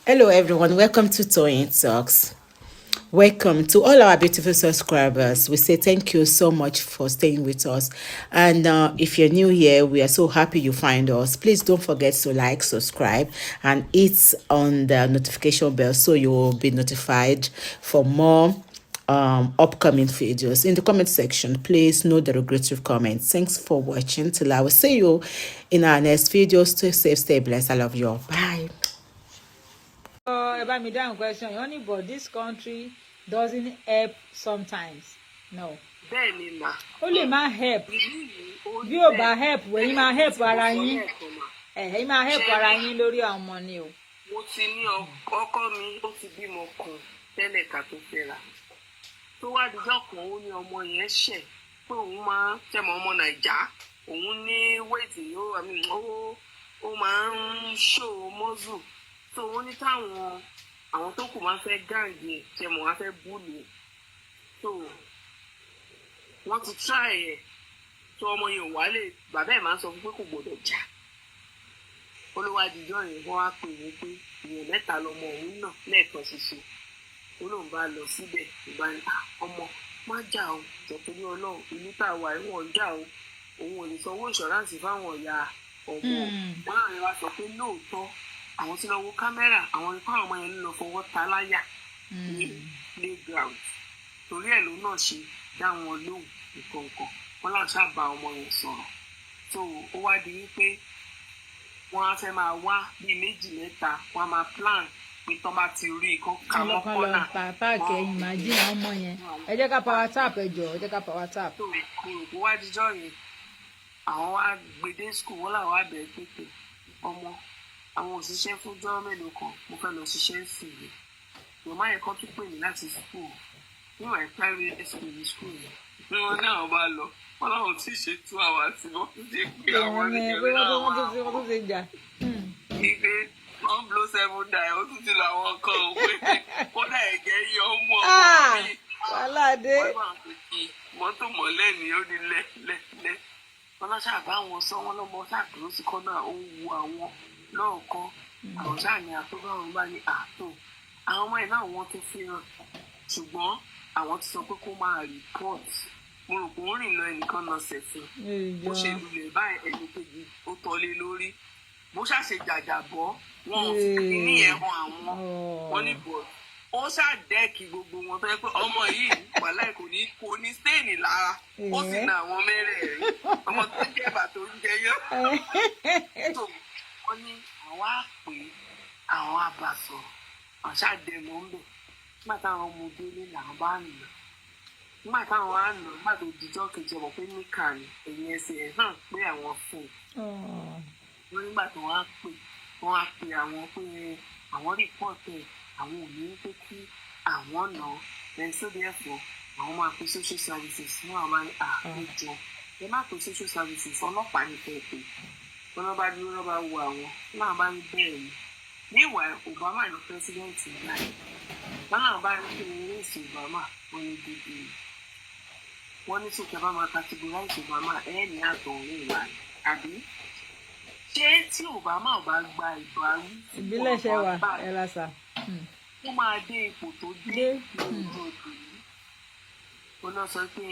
Hello everyone, welcome to Toyeen Talks. Welcome to all our beautiful subscribers. We say thank you so much for staying with us. And if you're new here, we are so happy you find us. Please don't forget to like, subscribe, and hit on the notification bell so you will be notified for more upcoming videos. In the comment section, please no derogatory comments. Thanks for watching. Till I will see you in our next video. Stay safe, stay blessed. I love you all. Bye. Ẹ bá mi dáhùn question yìí. Wọ́n ní, "But this country doesn't help sometimes." No. Bẹ́ẹ̀ ni mà. Ó lè má help. Ìlú yìí ó rí Bí ò bẹ́ẹ̀. bá help, ẹ̀yin máa help Tí mo ara sọ yín. lẹ́ẹ̀kan mà. Ẹ̀yin máa help ara yín lórí àwọn ọmọ ni o. Mo ti ní ọkọ mi, ó ti bímọ kan tẹ́lẹ̀ ká tó fẹ́ra. Tó wá dijọ́ kan, ó ní ọmọ yẹn ṣẹ̀, pé òun máa ń tẹ̀mọ́ ọmọ Nàìjà, òun ní weight, ó, I mean, ó máa ń show muscle, tó ó ní táwọn àwọn tó kù máa ń fẹ́ gang ẹ̀, tẹ̀mọ́ wá fẹ́ bully ẹ̀. Tó wọ́n ti try ẹ̀, tó ọmọ yẹn ò wálé. Bàbá ẹ̀ máa ń sọ fún pé kò gbọdọ̀ jà. Olówó adijọ́ yẹn, wọ́n wá pè mí pé èèyàn mẹ́ta lọmọ òun náà lẹ́ẹ̀kan ṣoṣo. Ó lóun bá lọ síbẹ̀, ìbá ní, "Ah, ọmọ, má jà o, jọ, torí Ọlọ́run, ìlú tá a wà yìí, wọ́n ń jà o." Òun ò lè sanwó insurance fáwọn ìyá ọmọ. Wọn láwọn yẹn wá sọ pé lóòótọ́ àwọn tí lọ wo camera, àwọn ipá àwọn ọmọ yẹn ló lọ fọwọ́ ta láyà ní playground, torí ẹ̀ ló náà ṣe dá wọn lóhùn nǹkan. Wọn láwọn ṣáà bá ọmọ yẹn sọ̀rọ̀. So ó wá di wípé wọ́n á fẹ́ máa wá bíi méjì mẹ́ta, wọ́n á máa plan pé tọ́ bá ti rí i kán ká mọ́ ọlọ́kan lọ kọ́nà. Pa páàkì ẹ̀yìn máa jí àwọn ọmọ yẹn. Ẹ jẹ́ ká power tap, ẹ jọ̀ọ́, ẹ jẹ́ ká power tap. Tó mo rò pé wá díjọ́ yẹn, àwọn wá gbede school, wọ́n làwọn wá bẹ̀rẹ̀ pépè ọmọ àwọn òṣìṣẹ́ fúnjọ́ mélòó kan, mo fẹ́ lọ ṣiṣẹ́ sí i. Màmá yẹn kan tún pè mí láti school, níwọ̀n private school ní school yẹn bí wọ́n ní àwọn bá lọ, wọ́n láwọn tí ì ṣe 2 hours wọ́n tún ti pé àwọn Àwọn nìyẹn. ẹ pé wọ́n tún ti jà. Ìgbé wọ́n blow seven die, ó tún ti lọ àwọn kan ò pé kódà ẹ̀jẹ̀ yọ ọmọ ọmọ mi. Wàhálà dé. Wọ́n bá ń fi mọ́tò mọ́lẹ̀ ní ó ní lẹ́ lẹ́ lẹ́. Wọ́n lọ ṣáà bá wọn sọ, wọ́n lọ́mọ ṣáà dúró sí kọ́nà, ó ń wo àwọn lọ́ọ̀kan. Àwọn ṣáà ní àtó báwọn bá ní àtó àwọn ọmọ yìí náà wọ́n tún fi hàn, ṣùgbọ́n àwọn ti sọ pé kó máa report. Mo rò pé ó rìn lọ, ẹnìkan náà ṣẹ̀ fún un, bó ṣe lulẹ̀ báyìí, ẹnì kejì ó tọ́lé lórí, bó ṣàṣe jàjà bọ́, wọn ò fi kíní yẹn hàn àwọn. Wọn ní bọ̀ ó ṣàdẹ́ẹ̀kì gbogbo wọn, tó yẹ pé ọmọ yìí wàhálà, kò ní stain lára, ó sì na àwọn mẹ́rẹ̀ẹ̀rin, ọmọ tó ń jẹ́ bàtò ń jẹyán. Tó wọ́n ní àwọn á pè é, àwọn á bá sọ̀rọ̀, àwọn ṣàdẹ̀mọ́ ń bẹ̀. Nígbà táwọn ọmọ délé làwọn bá nà, nígbà táwọn á nà, nígbà tó dijọ́ kejì, ọmọ pé níkà ni ẹ̀yìn ẹsẹ̀ ẹ̀ hàn pé àwọn fún un. Wọ́n nígbà tó wọ́n á pè, wọ́n á pè àwọn pé àwọn report ẹ̀, àwọn ò ní pé kí àwọn nà ẹ̀ sóde ẹ̀fọ́, àwọn máa pe social services ní àwọn máa ní àkójọ. Ẹ má pe social services, ọlọ́pàá ní kẹ́ ẹ pé. Wọn lọ́ bá dúró, lọ́ bá wo àwọn náà bá ní bẹ́ẹ̀ ni. Meanwhile, Obama ní president ìgbà yẹn. Wọn náà bá ní kí ni race Obama, wọn ní dúdú ni. Wọn ní sókè bá máa categorize Obama ẹ ní àtọ̀hún ìwà àbí ṣé tí Obama ò bá gba ìbáwí Ìbílẹ̀ ṣe wà ẹ lásà. ó máa dé ipò tó dé Dé. ní ọjọ́ tòní. Ó náà sọ pé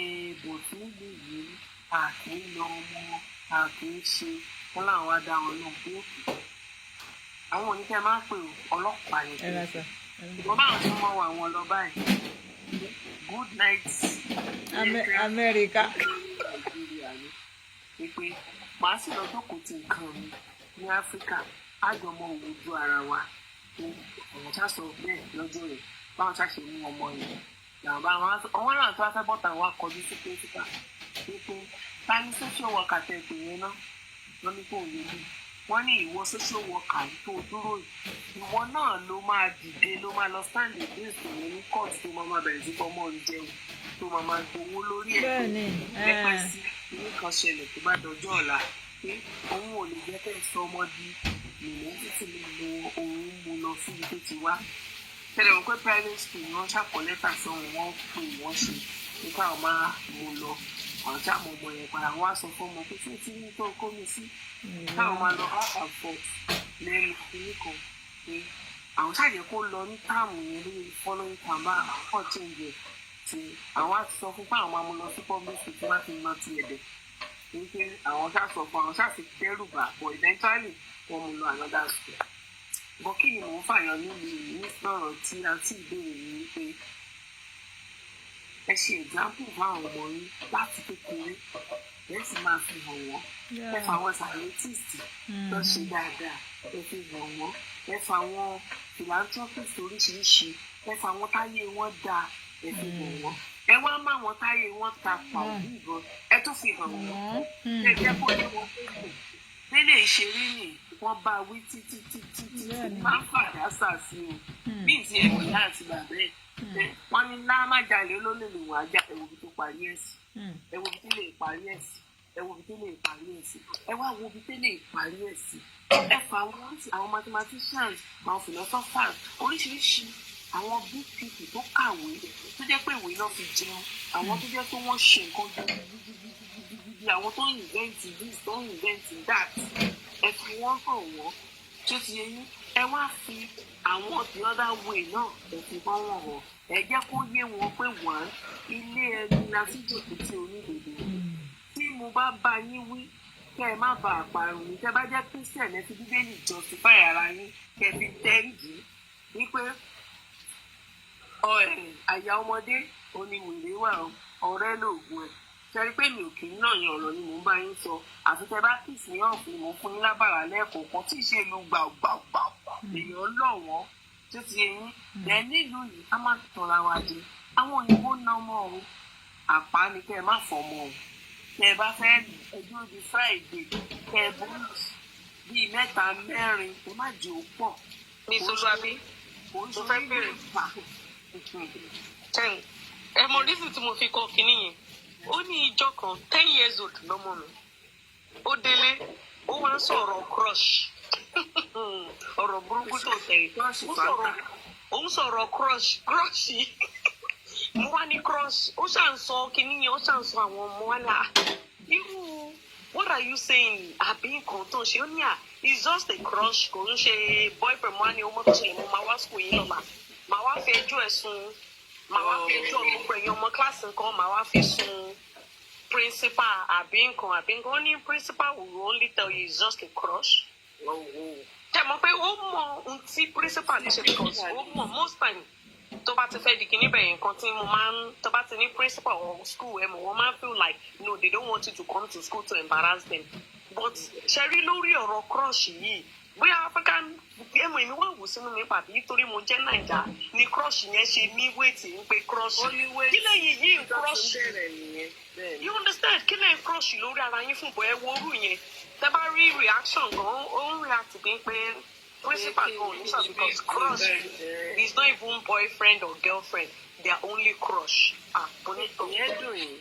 bòtí nílùú yìí, a kì í lọ ọmọ, a kì í ṣe. Wọn làwọn wá dá wọn lóhùn pé òkè àwọn oníkẹ́ máa ń pè ọlọ́pàá ní Ẹ ra sà. Ìwọ báwọn tí wọ́n wà wọn lọ báyìí, good night. Amẹ́ríkà. Nàìjíríà ni wípé màá sì lọ jókòó ti nǹkan mi ní Áfíríkà, àjọmọ òwòjú ara wa. Àwọn ṣá sọ bẹ́ẹ̀ lọ́jọ́ rẹ̀. Báwọn ṣá ṣe mú ọmọ yẹn làwọn bá wọn, ọwọ́ náà tó wá fẹ́ bọ́ta, wọn kọjú sí principal wípé ta ni social worker tẹ pè yẹn náà? Wọ́n ní kò lè bí. Wọ́n ní ìwọ social worker tó dúró yìí, ìwọ náà ló máa dìde, ló máa lọ stand against òun ní court, tó máa máa bẹ̀rẹ̀ sí fọmọ jẹun, tó máa máa gbowó lórí ẹ̀. Bẹ́ẹ̀ni. Pẹ́pẹ́ sí ilé kan ṣẹlẹ̀ tó bá dọjọ́ ọ̀la, pé òun ò lè jẹ́ kẹ́ ẹ̀ sọ ọmọ di nìyẹn títí lè mú òun mú lọ síbi tó ti wá. Tẹ́lẹ̀ wọ́n pé private school ni wọ́n ṣàkọ lẹ́tà sọ́hun, wọ́n pè wọ́n ṣe nípa àwọn máa mú lọ. Àwọn tí àwọn ọmọ yẹn padà wọ́n á sọ fún ọmọ pé ṣé tí ní tó kó mi sí káwọn máa lọ back and forth lẹ́nu kínní kan, pé Àwọn ṣàjẹ́ kó lọ ní term yẹn, lórí following term bá àwọn kàn change ẹ̀ tí àwọn á ti sọ fún pé àwọn máa mú lọ sí public school tí wọ́n ti lọ ti ẹ̀dẹ̀, wípé àwọn ṣáà sọ fún àwọn ṣáà fi dẹ́rù bà, but eventually wọ́n mú lọ another school. But kí ni mò ń fàyọ níbi ní sọ̀rọ̀ tí a ti béèrè ní wípé ẹ ṣe example fáwọn ọmọ yín láti kékeré, ẹ sì máa fi hàn wọ́n. Ẹ fa àwọn scientist tó ṣe dáadáa, ẹ fi hàn wọ́n. Ẹ fa àwọn philanthropist oríṣiríṣi, ẹ fa àwọn táyé wọn dáa, ẹ fi hàn wọ́n. Ẹ wá má wọn táyé wọn ta pàwọ́ ìbọn, ẹ tún fi hàn wọ́n. Ẹ jẹ́ kó ní wọn tó kù délé ìṣeré nì wọ́n bá wí títí títí títí, máa ń fàdá sà sí o bí ti ẹ̀wọ̀n ìyá àti bàbá ẹ̀. Wọ́n ní lámájalè olólè lòun àjà. Ẹ wo ibi tó parí ẹ̀ sí. Ẹ wo ibi tó lè parí ẹ̀ sí. Ẹ wo ibi tó lè parí ẹ̀ sí. Ẹ wá wo ibi tó lè parí ẹ̀ sí. Ẹ fà wọ́n sí àwọn mathematicians, àwọn philosophers oríṣiríṣi, àwọn big people tó kàwé, tó jẹ́ pé ìwé náà fi jẹun, àwọn tó jẹ́ pé wọ́n ṣe nǹkan gidigidigidi, àwọn tó ń invent this, tó ń invent that, ẹ fi wọ́n hàn wọ́n. Tó ti yẹ yín, ẹ wá fi àwọn the other way náà, ẹ fi wọ́n wọ̀n wọ́n. Ẹ jẹ́ kó yé wọn pé wọ́n ilé ẹni la fi jòkó tí onídòdó. Tí mo bá bá yín wí, kẹ́ ẹ má bàa parun ní. Tẹ́ bá jẹ́ Christian, ẹ fi Bíbélì justify ara yín, kẹ́ ẹ fi tẹ́ǹdì wípé àyà ọmọdé oníwèrè wà, ọ̀rẹ́ lóògùn ẹ̀. Ṣe rí pé mi ò kì í náà yan ọ̀rọ̀ ni mò ń bá yín sọ, àfi tẹ́ bá piss me off ni mò ń fún yín lábàrá lẹ́ẹ̀kọ̀ọ̀kan tí ì ṣe lu gbàgbàgbà èèyàn lọ̀ wọ́n. Tó ti yẹ yín ẹ, nílùú yìí, ká má tọra wa jẹ, àwọn òyìnbó ná ọmọ o. Àpá ni kẹ́ ẹ má fọmọ o. Tẹ́ ẹ bá fẹ́ ẹjọ́ di Friday, kẹ́ ẹ bó bíi mẹ́ta mẹ́rin, ẹ má jẹ́ ó pọ̀. Miss Olúwabí, Kò ń mo fẹ́ bèrè. Ten ẹ mọ reason tí mo fi kọ kinní yẹn. Ó ní ìjọ kan, 10 years old lọ́mọ mi, ó délé, ó wá ń sọ̀rọ̀ crush, ọ̀rọ̀ burúkú tó tẹ̀lé. Crush. Ó sọ̀rọ̀, ó ń sọ̀rọ̀ crush, crush yìí. Mo wá ní crush, ó ṣà ń sọ kinní yẹn, ó ṣà ń sọ àwọn ọmọ wa là irú, what are you saying? Àbí nǹkan tó ń ṣe? Ó ní à, it's just a crush, kò ń ṣe boyfriend. Mo wá ní ọmọ tó ṣẹlẹ̀, mo máa wá school yìí lọ́la, màá wá fi ẹjọ́ ẹ̀ sùn, màá wá fi ẹjọ́ gbogbo ẹ̀yin ọmọ kíláàsì nǹkan, màá wá fi sùn principal àbí nǹkan àbí nǹkan. Ó ní principal will only tell you it's just a crush. Ṣe mọ̀ pé ó mọ ohun tí principal lè ṣe, because ó mọ̀ most time tó bá ti fẹ́ di kinní bẹ̀yẹn, nǹkan tí mo máa ń, tó bá ti ní principal or school, ẹ̀ mọ̀ wọ́n máa ń feel like no, they don't want you to come to school to embarrass them. But ṣe rí lórí ọ̀rọ̀ crush yìí, bóyá African ẹ̀mọ̀, èmi wà wò sínú mi pàbí torí mo jẹ́ Naija ni crush yẹn ṣe ní weight ń pé crush. Ó ní weight. Kí lẹ́yìn yìí ń Tó ti ń crush? bẹ̀rẹ̀ nìyẹn, bẹ́ẹ̀ ni. You understand? Kí lẹ́yìn crush lórí ara yín fún bọ̀? Ẹ wo orú yẹn, tẹ bá rí reaction gan, ó ń react bí pé principal gan ò ní sọ, because crush is not even boyfriend or girlfriend, they are only crush. Ah, mo ní tó. Ìyẹn dùn yín.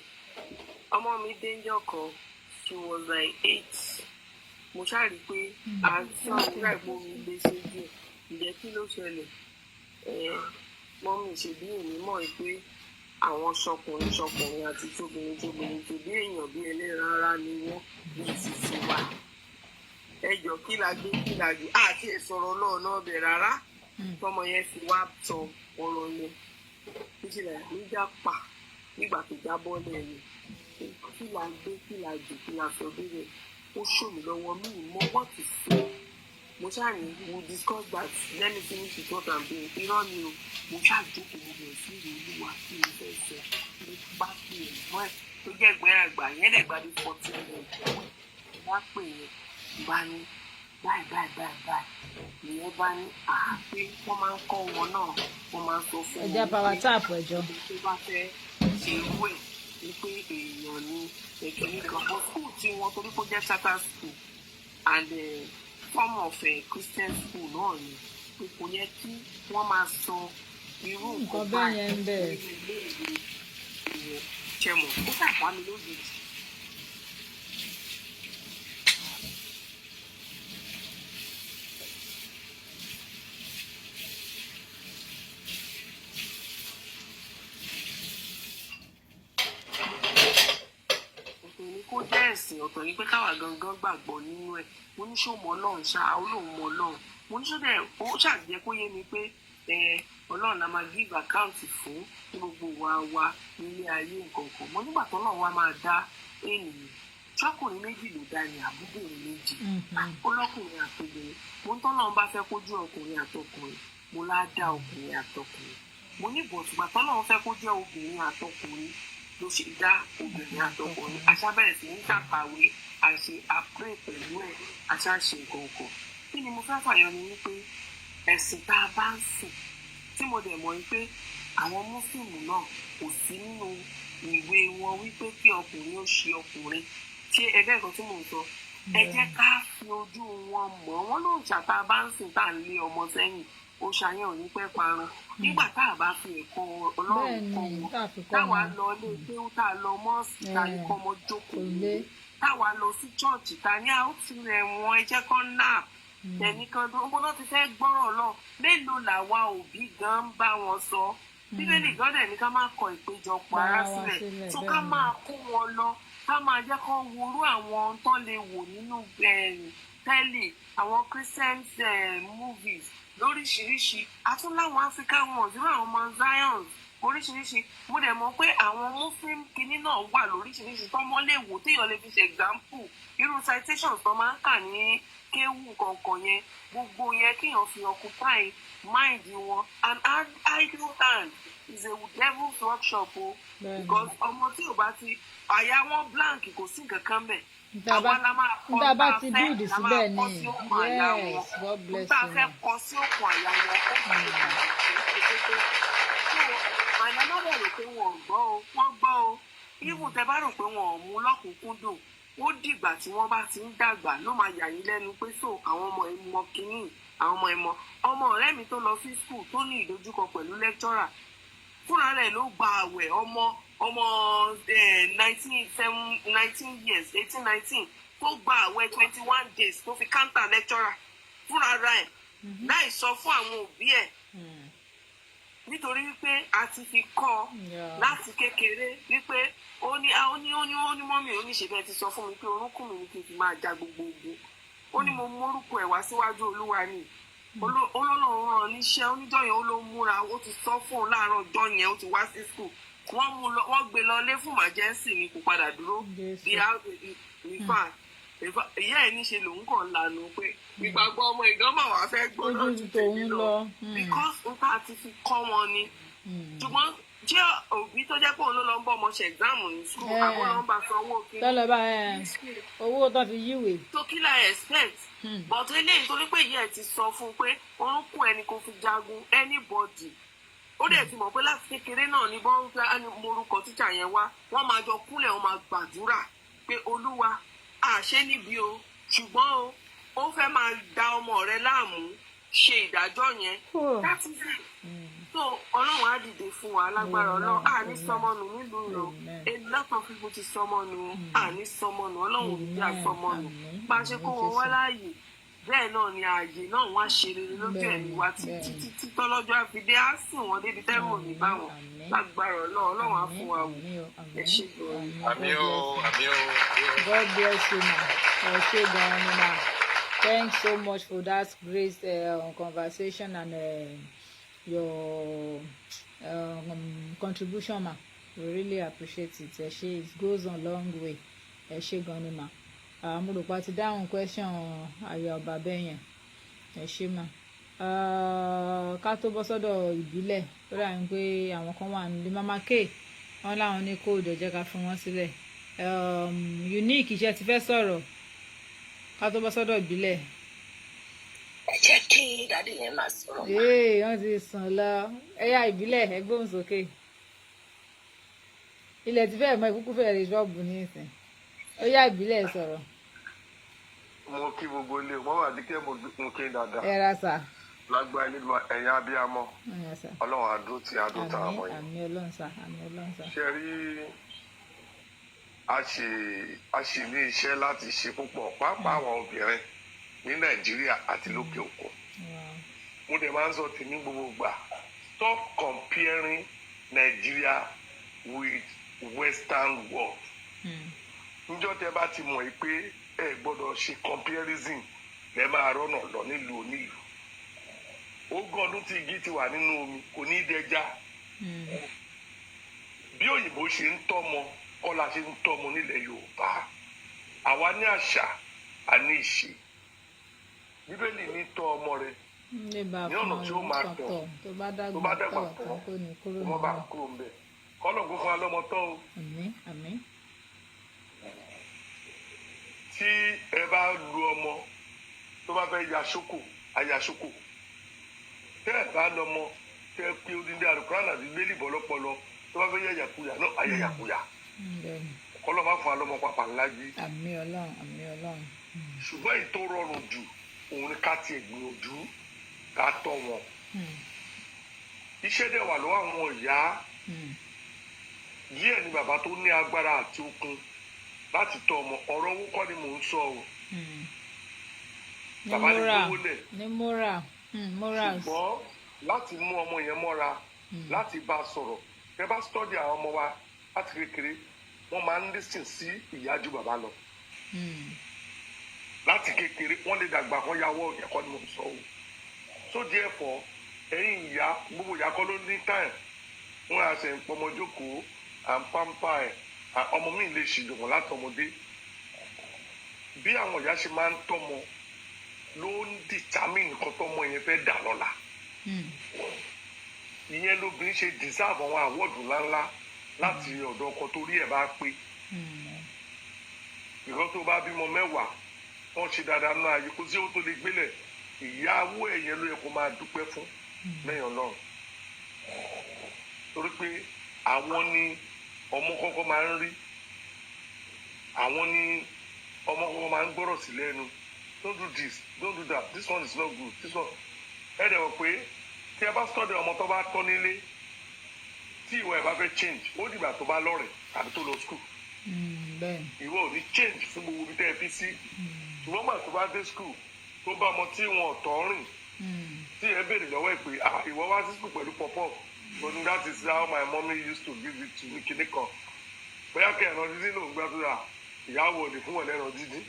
Ọmọ mi dénjọ́ kan, she was like 8, mo ṣáà rí i pé àǹtí ọ̀hún ṣàìpọ̀ mi gbé sójú ẹ̀. Ǹjẹ́ kí ló ṣẹlẹ̀? Ẹ̀ mummy, ṣèbí èmi mọ̀ ẹ́ pé àwọn ṣọkùnrin ṣọkùnrin àti tóbìnrin tóbìnrin, tòbí èèyàn bí ẹlẹ́ran ara ni wọ́n bí títí wa. Ẹ jọ, kí la gbé, kí la jù àti ìsọ̀rọ̀ náà náà bẹ̀ rárá, tọmọ yẹn fi wá sọ ọ̀rọ̀ yẹn níṣìlẹ̀ níjà pa nígbà tó jábọ́ lẹ́nu. Kí la gbé, kí la jù, kí la sọ débẹ̀? Ó ṣò mí lọ́wọ́, mi ì mọ what to say. Mo ṣáà ní we discuss that, let me finish with what I'm doing. Irọ́ ni o. Mo ṣáà jókòó, mo bẹ̀rẹ̀ sí ìwé olúwa kí mo fẹ́ sọ. Mo bá pè é mọ́ ẹ̀ tó jẹ́ ẹgbẹ́ àgbà yẹn dẹ̀ gbadé 14 years, wá pè é, bá ní báyìí báyìí báyìí báyìí. Ìyẹn bá ní àá pé wọ́n máa ń kọ́ wọn náà, wọ́n máa ń sọ fún Ẹ jẹ́ power tap, ẹ jọ. tó bá fẹ́ ṣe irú ẹ̀ ní pé èèyàn ní ẹ̀kíní kan, but school tí wọ́n, torí kó jẹ́ charter school and form of Christian school náà ni, pé kò yẹ kí wọ́n máa sọ irú nǹkan nǹkan bẹ́ẹ̀ yẹn ń bẹ̀. nínú ilé ìwé ìyẹn. Ṣe mọ̀, ó ṣàbá mi lójijì. Ọ̀tọ̀ ni kó jẹ́ ẹ̀sìn, ọ̀tọ̀ ni pé káwa gangan gbàgbọ́ nínú ẹ̀. Mo ní ṣó mọ Ọlọ́run ṣá? Ó lóun mọ Ọlọ́run. Mo ní sọ́dẹ̀ ó ṣàjẹ́ kó yé mi pé ẹ Ọlọ́run la máa give account fún ní gbogbo wa nílé ayé, nǹkan kan. Mo nígbà tó náà wá máa dá ènìyàn, ṣọkùnrin méjì ló dá ní àbúbìnrin méjì? Ó lọ́kùnrin àtobìnrin. Mo ń tọ́lọ́run bá fẹ́ kójú ọkùnrin àtọkùnrin, mo lá dá ọkùnrin àtọkùnrin. Mo ní bọ̀tùgbà tọ́lọ́run fẹ́ kó jẹ́ obìnrin àtọkùnrin ló ṣe dá obìnrin àtọkùnrin. Àṣà bẹ̀rẹ̀ sí ní ṣàkàwé, àṣe àpérè pẹ̀lú ẹ̀, àṣà ṣe nǹkan kan. Kí ni mo fẹ́ fàyọ ni wípé ẹ̀sìn tá a bá ń sìn, tí mo dẹ̀ mọ̀ wípé àwọn Mùsùlùmí náà, kò sí nínú ìwé wọn wípé kí ọkùnrin ó ṣe ọkùnrin. Ṣé ẹgbẹ́ nǹkan tí mò ń sọ? Ẹ jẹ́ ká fi ojú wọn mọ̀ wọ́n lóòṣà tá a bá ń sìn, tá à ń lé ọmọ sẹ́yìn, òòṣà yẹn ò ní pẹ́ parun nígbà tá a bá fi ẹ̀kọ́ Ọlọ́run kọ́ wọn. Tá a fi kọ́ Táwa wọn. lọ ilé kéwú, tá a lọ mosque, tá a ní kọ́ ọmọ jókòó Kò lé. Táwa lọ sí church, ta ní àwọn tí rẹ̀ wọ́n, ẹ jẹ́ kán nap ẹnìkan tó ń bọ́ náà ti fẹ́ gbọ́rọ̀ lọ. Mélòó làwa òbí gan ń bá wọn sọ? Bíbélì gan dẹ̀ ní ká má kọ ìpéjọpọ̀ ara Bára wa sílẹ̀ sílẹ̀, tó ká máa kó wọn lọ, ká máa jẹ́ kó worú àwọn tó lè wò nínú tẹ́lì, àwọn Christian movies lóríṣiríṣi, àtún láwọn African ones, irú àwọn Mount Zion oríṣiríṣi. Mo dẹ̀ mọ̀ pé àwọn Muslim kinní náà wà lóríṣiríṣi tọ́mọ lè wò, téèyàn lè fi ṣe example, irú citations tó máa ń kà ní kéwù kọ̀ọ̀kan yẹn, gbogbo yẹn kéèyàn fi occupy mind wọn. An idle hand is a devil's workshop o, because ọmọ tí ò bá ti àyà wọn blank, kò sí nǹkan kan bẹ̀. Níta bá Àwa la máa kọ́ níta bá tá a ti fẹ́ build la máa síbẹ̀ kọ́ ni. sí òkun àyà wọn. Yes, God bless Níta you, fẹ́ ma. kọ sí òkun àyà wọn, ó sì ṣe pé so àná má bẹ̀rù pé wọn ò gbọ́ o, wọ́n gbọ́ o. Even tẹ bá rò pé wọn ò mú lọ́kùnkúndùn, ó dìgbà tí wọ́n bá ti ń dàgbà ló máa yà yín lẹ́nu pé so àwọn ọmọ ẹ̀ mọ kínní, àwọn ọmọ ẹ̀ mọ. Ọmọ ọ̀rẹ́ mi tó lọ sí school tó ní ìdojúkọ pẹ̀lú lecturer, fúnra rẹ̀ ló gba àwẹ̀. Ọmọ 19, 7, 19 years, 18, 19, tó gba àwẹ̀ 21 days tó fi counter lecturer fúnra rẹ̀ láì sọ fún àwọn òbí ẹ̀, nítorí wípé a ti fi kọ́ ọ láti kékeré wípé ó ní mummy, ó ní ṣe bẹ́ẹ̀ ti sọ fún mi pé orúnkún mi ni kí n fi máa ja gbogbo ogun. Ó ní mo mórúkọ ẹ̀ wá síwájú Olúwa ni. Ọlọ́run rán níṣẹ́ oníjọ́ yẹn, ó ló múra, ó ti sọ fún òun láàárọ̀ ọjọ́ yẹn, ó ti wá sí school, wọ́n mú lọ, wọ́n gbé lọ lé fún emergency ni, kò padà dúró. Jésù. Bí ìyá ẹ̀ níṣe lòun kàn lànà pé ìgbàgbọ́ ọmọ ìgánmọ̀ wà fẹ́ gbóná Ojú ju tòun tèmi lọ. lọ, because nǹkan àti fi kọ́ wọn ni. Ṣùgbọ́n jẹ́ òbí tó jẹ́ pé òun ló lọ ń bọ́ ọmọ ṣe exam ní school, àbó ló ń bá sanwó kí Tọ́lọ̀ bá ẹ owó tó fi yíwèé. Tó kí la expect? But eléyìí, torí pé ìyá ẹ̀ ti sọ fún un pé orúnkún ẹni kò fi jagun anybody, ó dẹ̀ ti mọ̀ pé láti kékeré náà ni bọ́n ń morúkọ tíjà yẹn wá, wọ́n máa jọ kúnlẹ̀, wọ́n máa gbàdúrà pé Olúwa àṣẹ níbi o, ṣùgbọ́n o ó fẹ́ máa da ọmọ rẹ láàmú, ṣe ìdájọ́ yẹn. That is it. So Ọlọ́run á dìde fún wa lágbára Ọlọ́run. À ní sọmọnù nílùú o. A lot of people ti sọmọnù. À ní sọmọnù, Ọlọ́run ò ní bí àsọmọnù. Bá a ṣe kó wọn wá láàyè, bẹ́ẹ̀ náà ni ààyè náà wọ́n á ṣe rere lójú ẹ̀mí wa títí títí tọ́lọ́jọ́ àfidé á sìn wọ́n débi tẹ́rù ò ní bá wọn lágbára Ọlọ́run. Ọlọ́run á fún wa wò. Ẹ ṣe gan-an. Àmín o, àmín o, àmín o. God bless you, ma. Ẹ ṣé gan-an ni, ma. Thanks so much for that great conversation and your contribution, ma. We really appreciate it. Ẹ ṣé, it goes a long way. Ẹ ṣé gan-an ni, ma. Mo rò pa ti dáhùn question ayọ̀ ọba bẹ́ẹ̀ yẹn. Ẹ ṣé, ma. Ká tó bọ́ sọ́dọ̀ ìbílẹ̀, ó dà ní pé àwọn kan wà nílé. Mama K, wọ́n láwọn ní kóòdù, ẹ jẹ́ ká fún wọn sílẹ̀. Unique, iṣẹ́ ti fẹ́ sọ̀rọ̀ ká tó bọ́ sọ́dọ̀ ìbílẹ̀. Ẹ jẹ́ kí daddy yẹn máa sọ̀rọ̀ mà. Ee, wọ́n ti sùn lọ. Ẹ̀yà ìbílẹ̀, ẹ gbóhùn sókè. Ilẹ̀ ti fẹ́ẹ̀ mọ ìkúkú fẹ́ẹ̀ rí ṣọ́ọ̀bù ní ìsìn. Ó yá, ìbílẹ̀, sọ̀rọ̀. Mo kí gbogbo ilé wọn wà díkẹ́, mo kí dáadáa. Ẹ ra sà. Lágbára nígbà ẹ̀yin abiyamọ, Ẹ ra sà. Ọlọ́run àdó tí àdó tá a Àmín. mọ̀ yìí. Àmín Ọlọ́run sà, àmín Ọlọ́run sà. Ṣe rí, a ṣì ní iṣẹ́ láti ṣe púpọ̀, pàápàá àwọn obìnrin ní Nàìjíríà àti lókè òkun. Mo dẹ̀ máa ń sọ tèmi gbogbo gbà, stop comparing Nigeria with Western world. Níjọ́ tẹ́ bá ti mọ̀ yìí pé ẹ gbọ́dọ̀ ṣe comparison, lẹ́ máa rọ́nà lọ nílùú onílùú. Ogún ọdún tí igi ti wà nínú omi, kò ní í dẹja. Bí òyìnbó ṣe ń tọ́mọ kọ́ la ṣe ń tọ́mọ nílẹ̀ Yorùbá. Àwa ní àṣà, a ní ìṣe. Bíbélì ní tọ́ ọmọ rẹ Lè bá ní ọ̀nà fún tí ó máa ọmọ tọ̀, tọ̀ tó bá tó dàgbà bá dàgbà tọ̀ tán, tán kò ní kúrò kó má bàa níbẹ̀. kúrò ń bẹ̀. Kọ́lọ̀ kó fún wa lọ́mọ tọ́ o. Àmín, àmín. Tí ẹ bá lu ọmọ tó bá fẹ́ ya ṣókò, á ya ṣókò. Tẹ́ ẹ bá lọ́mọ tẹ́ ẹ pé odindi àlùkùránì àti bíbélì bọ́ lọ́pọlọ, tó bá fẹ́ yàyàkuyà náà, á yàyàkuyà. Bẹ́ẹ̀ni. Kọ́lọ̀ má fún wa lọ́mọ pàpà ńlá jí. Àmín Ọlọ́run, àmín Ọlọ́run. Ṣùgbọ́n èyí tó rọrùn jù òun ni ká tiẹ̀ gbìyànjú ká tọ́ wọn. Iṣẹ́ dẹ̀ wà lọ́wọ́ àwọn ìyá. Díẹ̀ ni bàbá tó ní agbára àti okun láti tọ́ ọmọ. Ọ̀rọ̀ owó kọ́ ni mò ń sọ o. Ní Bàbá lè moral, gbówó lẹ̀. ní moral, morals. Ṣùgbọ́n láti mú ọmọ yẹn mọ́ra, láti bá a sọ̀rọ̀, tẹ́ bá study àwọn ọmọ wa láti kékeré, wọ́n máa ń listen sí ìyá ju bàbá lọ. Láti kékeré, wọ́n lè dàgbà kan yàwọ́ ẹ̀kọ́ ni mò ń sọ o. So therefore, ẹ̀yin ìyá, gbogbo ìyá kọ́ ló ní time wọ́n á ṣe ń pọmọ jókòó, à ń pamper ẹ̀. Ọmọ mi lè ṣìjọ̀gbọ̀n látọmọdé. Bí àwọn ìyá ṣe máa ń tọ́mọ ló ń determine nǹkan tọ́mọ yẹn fẹ́ dà lọ́la. Ìyẹn lóbìnrin ṣe deserve àwọn award ńláńlá láti ọ̀dọ̀ ọkọ torí ẹ̀ bá pé. Ìkan tó bá bímọ 10, wọ́n ṣe dáadáa náà, ayé kò sí owó tó lè gbélẹ̀, ìyàwó ẹ̀ yẹn ló yẹ kó máa dúpẹ́ fún lẹ́yìn Ọlọ́run, torí pé àwọn ni ọmọ kọ́kọ́ máa ń rí, àwọn ni ọmọ kọ́kọ́ máa ń gbọ́rọ̀ sí lẹ́nu: "Don't do this, don't do that, this one is not good, this one." Ẹ dẹ̀ wọ̀ pé tí ẹ bá sọ́dọ̀ ọmọ tó bá tọ́ nílé, tí ìwà ẹ̀ bá fẹ́ change, ó dìgbà tó bá lọ́rẹ̀ tàbí tó lọ school. Ìwọ ò ní change fún gbogbo ibi tẹ́ ẹ fi sí. Ṣùgbọ́n gbà tó bá dé school, tó bá ọmọ tí wọn ò tọ́ rìn, tí ẹ béèrè lọ́wọ́ ẹ̀ pé, "Ah, ìwọ wá sí school pẹ̀lú puff-puff?" Ó ní, "That is how my mommy used to give it to me." Kinní kan, bóyá kẹ́ ẹ̀rọ dídín lòún gbá tó rà, ìyàwó ò ní fún wọn lẹ́rọ dídín.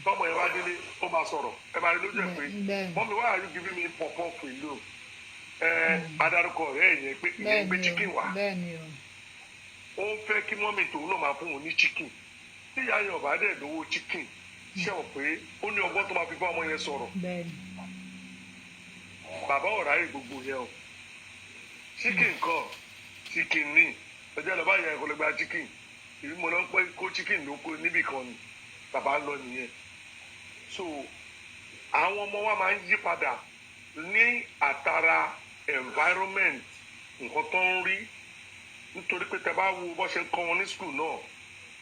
Tọmọ yẹn bá délé, ó máa sọ̀rọ̀, ẹ máa rí lójú ẹ̀ pé, "Mommy, why are you giving me puff-puff alone?" Ẹ adarúkọ ọ̀rẹ́ ẹ̀ yẹn pé ìyẹn gbé chicken wá. bẹ́ẹ̀ni o Ó ń fẹ́ kí mummy tòun náà máa fún òun ní chicken. Tí ìyá yẹn ọ̀bá dẹ̀ lówó chicken, ṣé wọ́n pé ó ní ọgbọ́n tó máa fi bá ọmọ yẹn sọ̀rọ̀? Bàbá ọ̀rá yìí gbogbo yẹn o, chicken kọ́, chicken ní ọjọ́ ìlọ́ba yẹn kò lè gba chicken. Ìbí mo lọ ń pẹ́ kó chicken ló kó níbì kan ni bàbá ń lọ nìyẹn. So àwọn ọmọ wa máa ń yí padà ní àtàrà environment, nǹkan tó ń rí, nítorí pé tẹ bá wo bó ṣe ń kọ́ wọn ní school náà,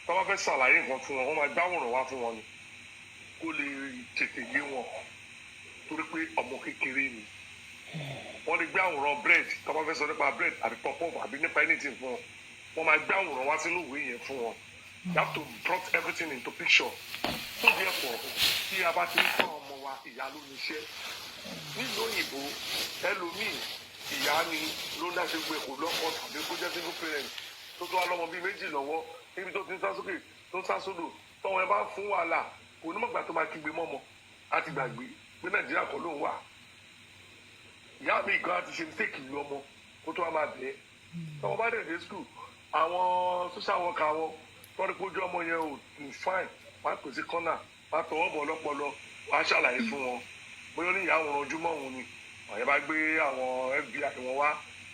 tó bá fẹ́ ṣàlàyé nǹkan fún wọn, wọ́n máa gbáwòrán wá fún wọn ni kó lè tètè yé wọn, torí pé ọmọ kékeré ni. Wọ́n lè gbé àwòrán bread, tó bá fẹ́ sọ nípa bread àbí puff-puff àbí nípa anything fún wọn, wọ́n máa gbé àwòrán wá sínú ìwé yẹn fún wọn. You have to brought everything into picture. So therefore, tí a bá ti ń kọ́ ọmọ wa, ìyá ló ní iṣẹ́. Nílùú òyìnbó, ẹlòmíì, ìyá ni ló ń dáṣe gbé, kò lọ́kọ tàbí kó jẹ́ single parent tó tó wá lọ́mọ bíi méjì lọ́wọ́, níbi tó ti ń sá sókè, tó ń sá sódò, tọ́wọ́n ẹ bá fún wàhálà, kò ní mọ̀gbà tó máa kígbe mọ́mọ́, á ti gbàgbé pé Nàìjíríà kọ́ ló ń wà. Ìyá mi gan ti ṣe mistake lu ọmọ kó tó wá máa bẹ̀ẹ́. Tọ́wọ́n bá dẹ̀ dé school, àwọn social worker wọn tọ́ ní kójú ọmọ yẹn ò tún fine, wọ́n á pè sí kọ́nà, wọ́n á tọwọ́ bọ̀ lọ́pọlọ, wọ́n á ṣàlàyé fún wọn bóyá ó ní ìyá àwọn ojúmọ́ òun ni. Àwọn yẹn bá gbé àwọn FBI wọn wá,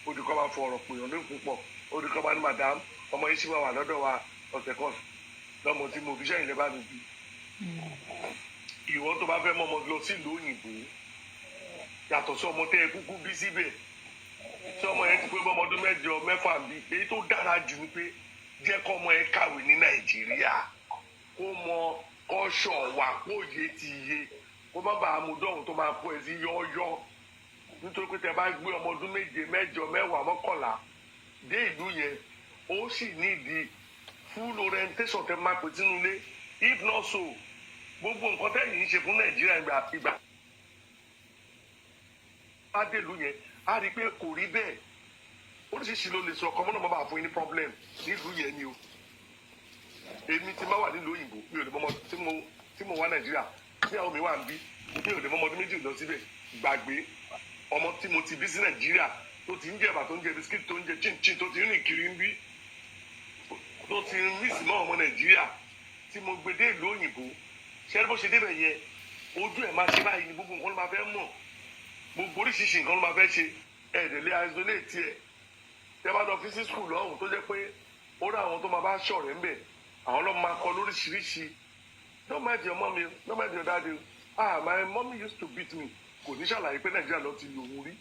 ó di kọ́ máa fọ ọ̀rọ̀ pè ọ́n ní púpọ̀, ó di kọ́ máa ní, "Madam, ọmọ yìí sì máa wà lọ́dọ̀ wa ọ̀sẹ̀ kan lọ́mọ tí mo fi sẹ́yìn lẹ́ bá mi bí." Ìwọ tó bá fẹ́ mọ́ ọmọ lọ sílùú òyìnbó, yàtọ̀ sí ọmọ tẹ́ ẹ kúkú bí síbẹ̀, tí ọmọ yẹn ti pé bọ́mọ ọdún 8, 6 bí, èyí tó dára jù ni pé jẹ́ kọ́ ọmọ yẹn kàwé ní Nàìjíríà, kó mọ kọ́ṣọ̀ wà, kó yé ti yé, kó má bàa mú dọ́hùn tó máa kó ẹ sí yọ́yọ́. Nítorí pé tẹ bá gbé ọmọ ọdún 7, 8, 10, 11 dé ìlú yẹn, ó sì nídìí full orientation tẹ máa pè sínú ilé. If not so, gbogbo nǹkan tẹ́yìn ń ṣe fún Nàìjíríà, ìgbà ìgbà bá dé ìlú yẹn, á rí i pé kò rí bẹ́ẹ̀. Oríṣiríṣi ló lè sọ ọkọ mọ́nà bàbá fún yín ní problem nílùú yẹn ni o. Èmi ti máa wà nílùú òyìnbó, mi ò lè mọ́mọ́ tí mo wá Nàìjíríà, tí àwọn mi wà ń bí, mi ò lè mọ́mọ́ ọdún 2 lọ síbẹ̀ gbàgbé. Ọmọ tí mo ti bí sí Nàìjíríà, tó ti ń jẹ ẹ̀bà, tó ń jẹ biscuit, tó ń jẹ chinchin, tó ti ń rìn kiri ń bí, tó ti ń mix mọ́ ọmọ Nàìjíríà, tí mo gbé dé ìlú òyìnbó, ṣé bó ṣe débẹ̀ yẹn, ojú ẹ̀ máa ṣe báyìí ní gbogbo nǹkan ló máa fẹ́ mọ̀, gbogbo oríṣiríṣi nǹkan ló máa fẹ́ ṣe. Ẹ̀ẹ́dẹ̀ lé isolate ẹ̀. Tẹ́ bá lọ fi sí school lọ́hùn, tó jẹ́ pé ó rí àwọn tó máa bá ṣọ̀rẹ́ ń bẹ̀, àwọn ló máa kọ lóríṣiríṣi. "Don't mind your mommy, don't mind your daddy. Ah, my mommy used to beat me." Kò ní ṣàlàyé pé Nàìjíríà lọ ti lòun rí.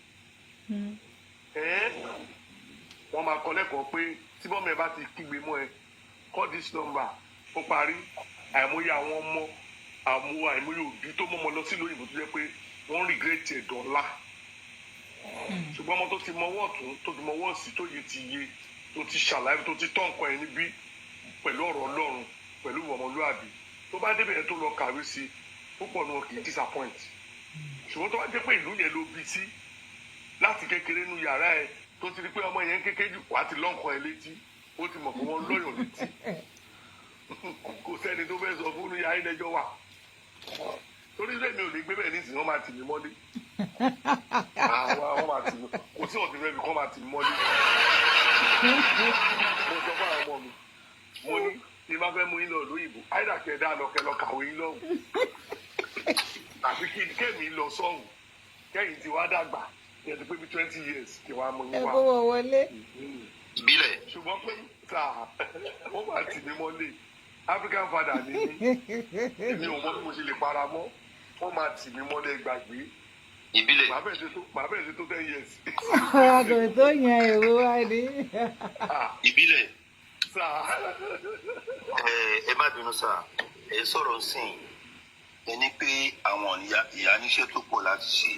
Ẹ́ wọ́n máa kọ lẹ́kọ̀ọ́ pé tí mummy ẹ bá ti kígbe mọ́ ẹ, call this number, ó parí. Àìmọye àwọn ọmọ àmú, àìmọye òbí tó mọ́mọ lọ sílùú òyìnbó tó jẹ́ pé wọ́n regret ẹ̀ dọ́là. Ṣùgbọ́n ọmọ tó ti mọwọ́ ọ̀tún, tó ti mọwọ́ òsì, tó yẹ ti yé, tó ti ṣàlàyé, tó ti tọ́ nǹkan ẹ̀ níbí pẹ̀lú ọ̀rọ̀ Ọlọ́run, pẹ̀lú ọmọlúàbí, tó bá débẹ̀ yẹn tó lọ kàwé sí, púpọ̀ ní wọn kì í disappoint. Ṣùgbọ́n tó bá jẹ́ pé ìlú yẹn ló bí sí láti kékeré, nu yàrá ẹ tó ti rí pé ọmọ yẹn kékeré jù, wàá ti lọ́nkàn ẹ létí, ó ti mọ̀ pé wọ́n lọ́yàn létí, kò sẹ́ni tó fẹ́ sọ fún un yàrá ilé-ẹjọ́ wà. Torí lẹ́mi ò lè gbé bẹ́ẹ̀ nísìnyí, wọ́n máa tì mí mọ́lé. Àwọn máa tì mí, kò sí ọ̀tí fẹ́ fi kọ́ máa tì mí mọ́lé. Mo sọ fún àwọn ọmọ mi, mo ní tí bá fẹ́ mú yín lọ lóyìnbó, àìdá kẹ́ dá lọ, kẹ́ lọ kàwé yín lọ́hùn, tàbí kí kẹ́mi lọ sọ́hùn, kẹ́yìn tí wàá dàgbà, kí ẹ ti pé bí 20 years, kí wàá mú Ẹ yín wá. kó wọ wọlé. Ìbílẹ̀. Ṣùgbọ́n pé sà, wọ́n máa tì mí mọ́lé. African father ni mí, èmi ò mọ bí mo ṣe lè para mọ́. Wọ́n máa tì mí mọ́lé, gbàgbé. Ìbílẹ̀. Màá bẹ̀rẹ̀ sí tó 10 years. Àgò tó yan èrò wa ni. Ìbílẹ̀. Sà. Ẹ má bínú sà, ẹ sọ̀rọ̀ sìn, ẹ ní pé àwọn ìyá níṣẹ́ tó pọ̀ láti ṣe.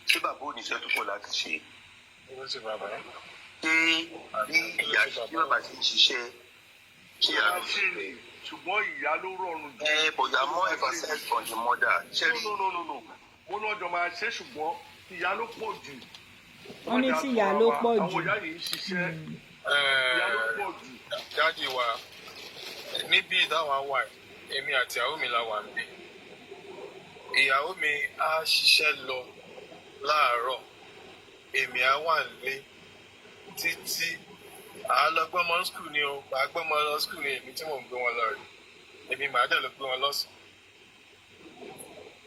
Ṣé bàbá ò níṣẹ́ tó pọ̀ láti ṣe? Ó sì bàbá. Ṣé bí ìyá, bí bàbá ṣe ń ṣiṣẹ́, ṣé ìyá ló ń Ṣe ṣiṣẹ́? Ṣùgbọ́n ìyá ló rọrùn jù. Ẹ but you are more emphasize on the mother. Ṣé rí? No, no, no, no, mo lọ́jọ́ máa ṣe, ṣùgbọ́n ìyá ló pọ̀ jù. Wọ́n ní tí ìyá ló pọ̀ jù. Àwọn ìyá yìí ń ṣiṣẹ́, ìyá ló pọ̀ jù. Daddy wa, níbí ìdáwà wà yìí, èmi àti ìyàwó mi la wà níbí. Ìyàwó mi á ṣiṣẹ́ lọ láàárọ̀, èmi á wà nílé títí à á lọ gbọ́mọ school ni o. Màá gbọ́mọ lọ school ni, èmi tí mò ń gbé wọn lọ rè, èmi màá dẹ̀ lọ gbé wọn lọ́sàn-án,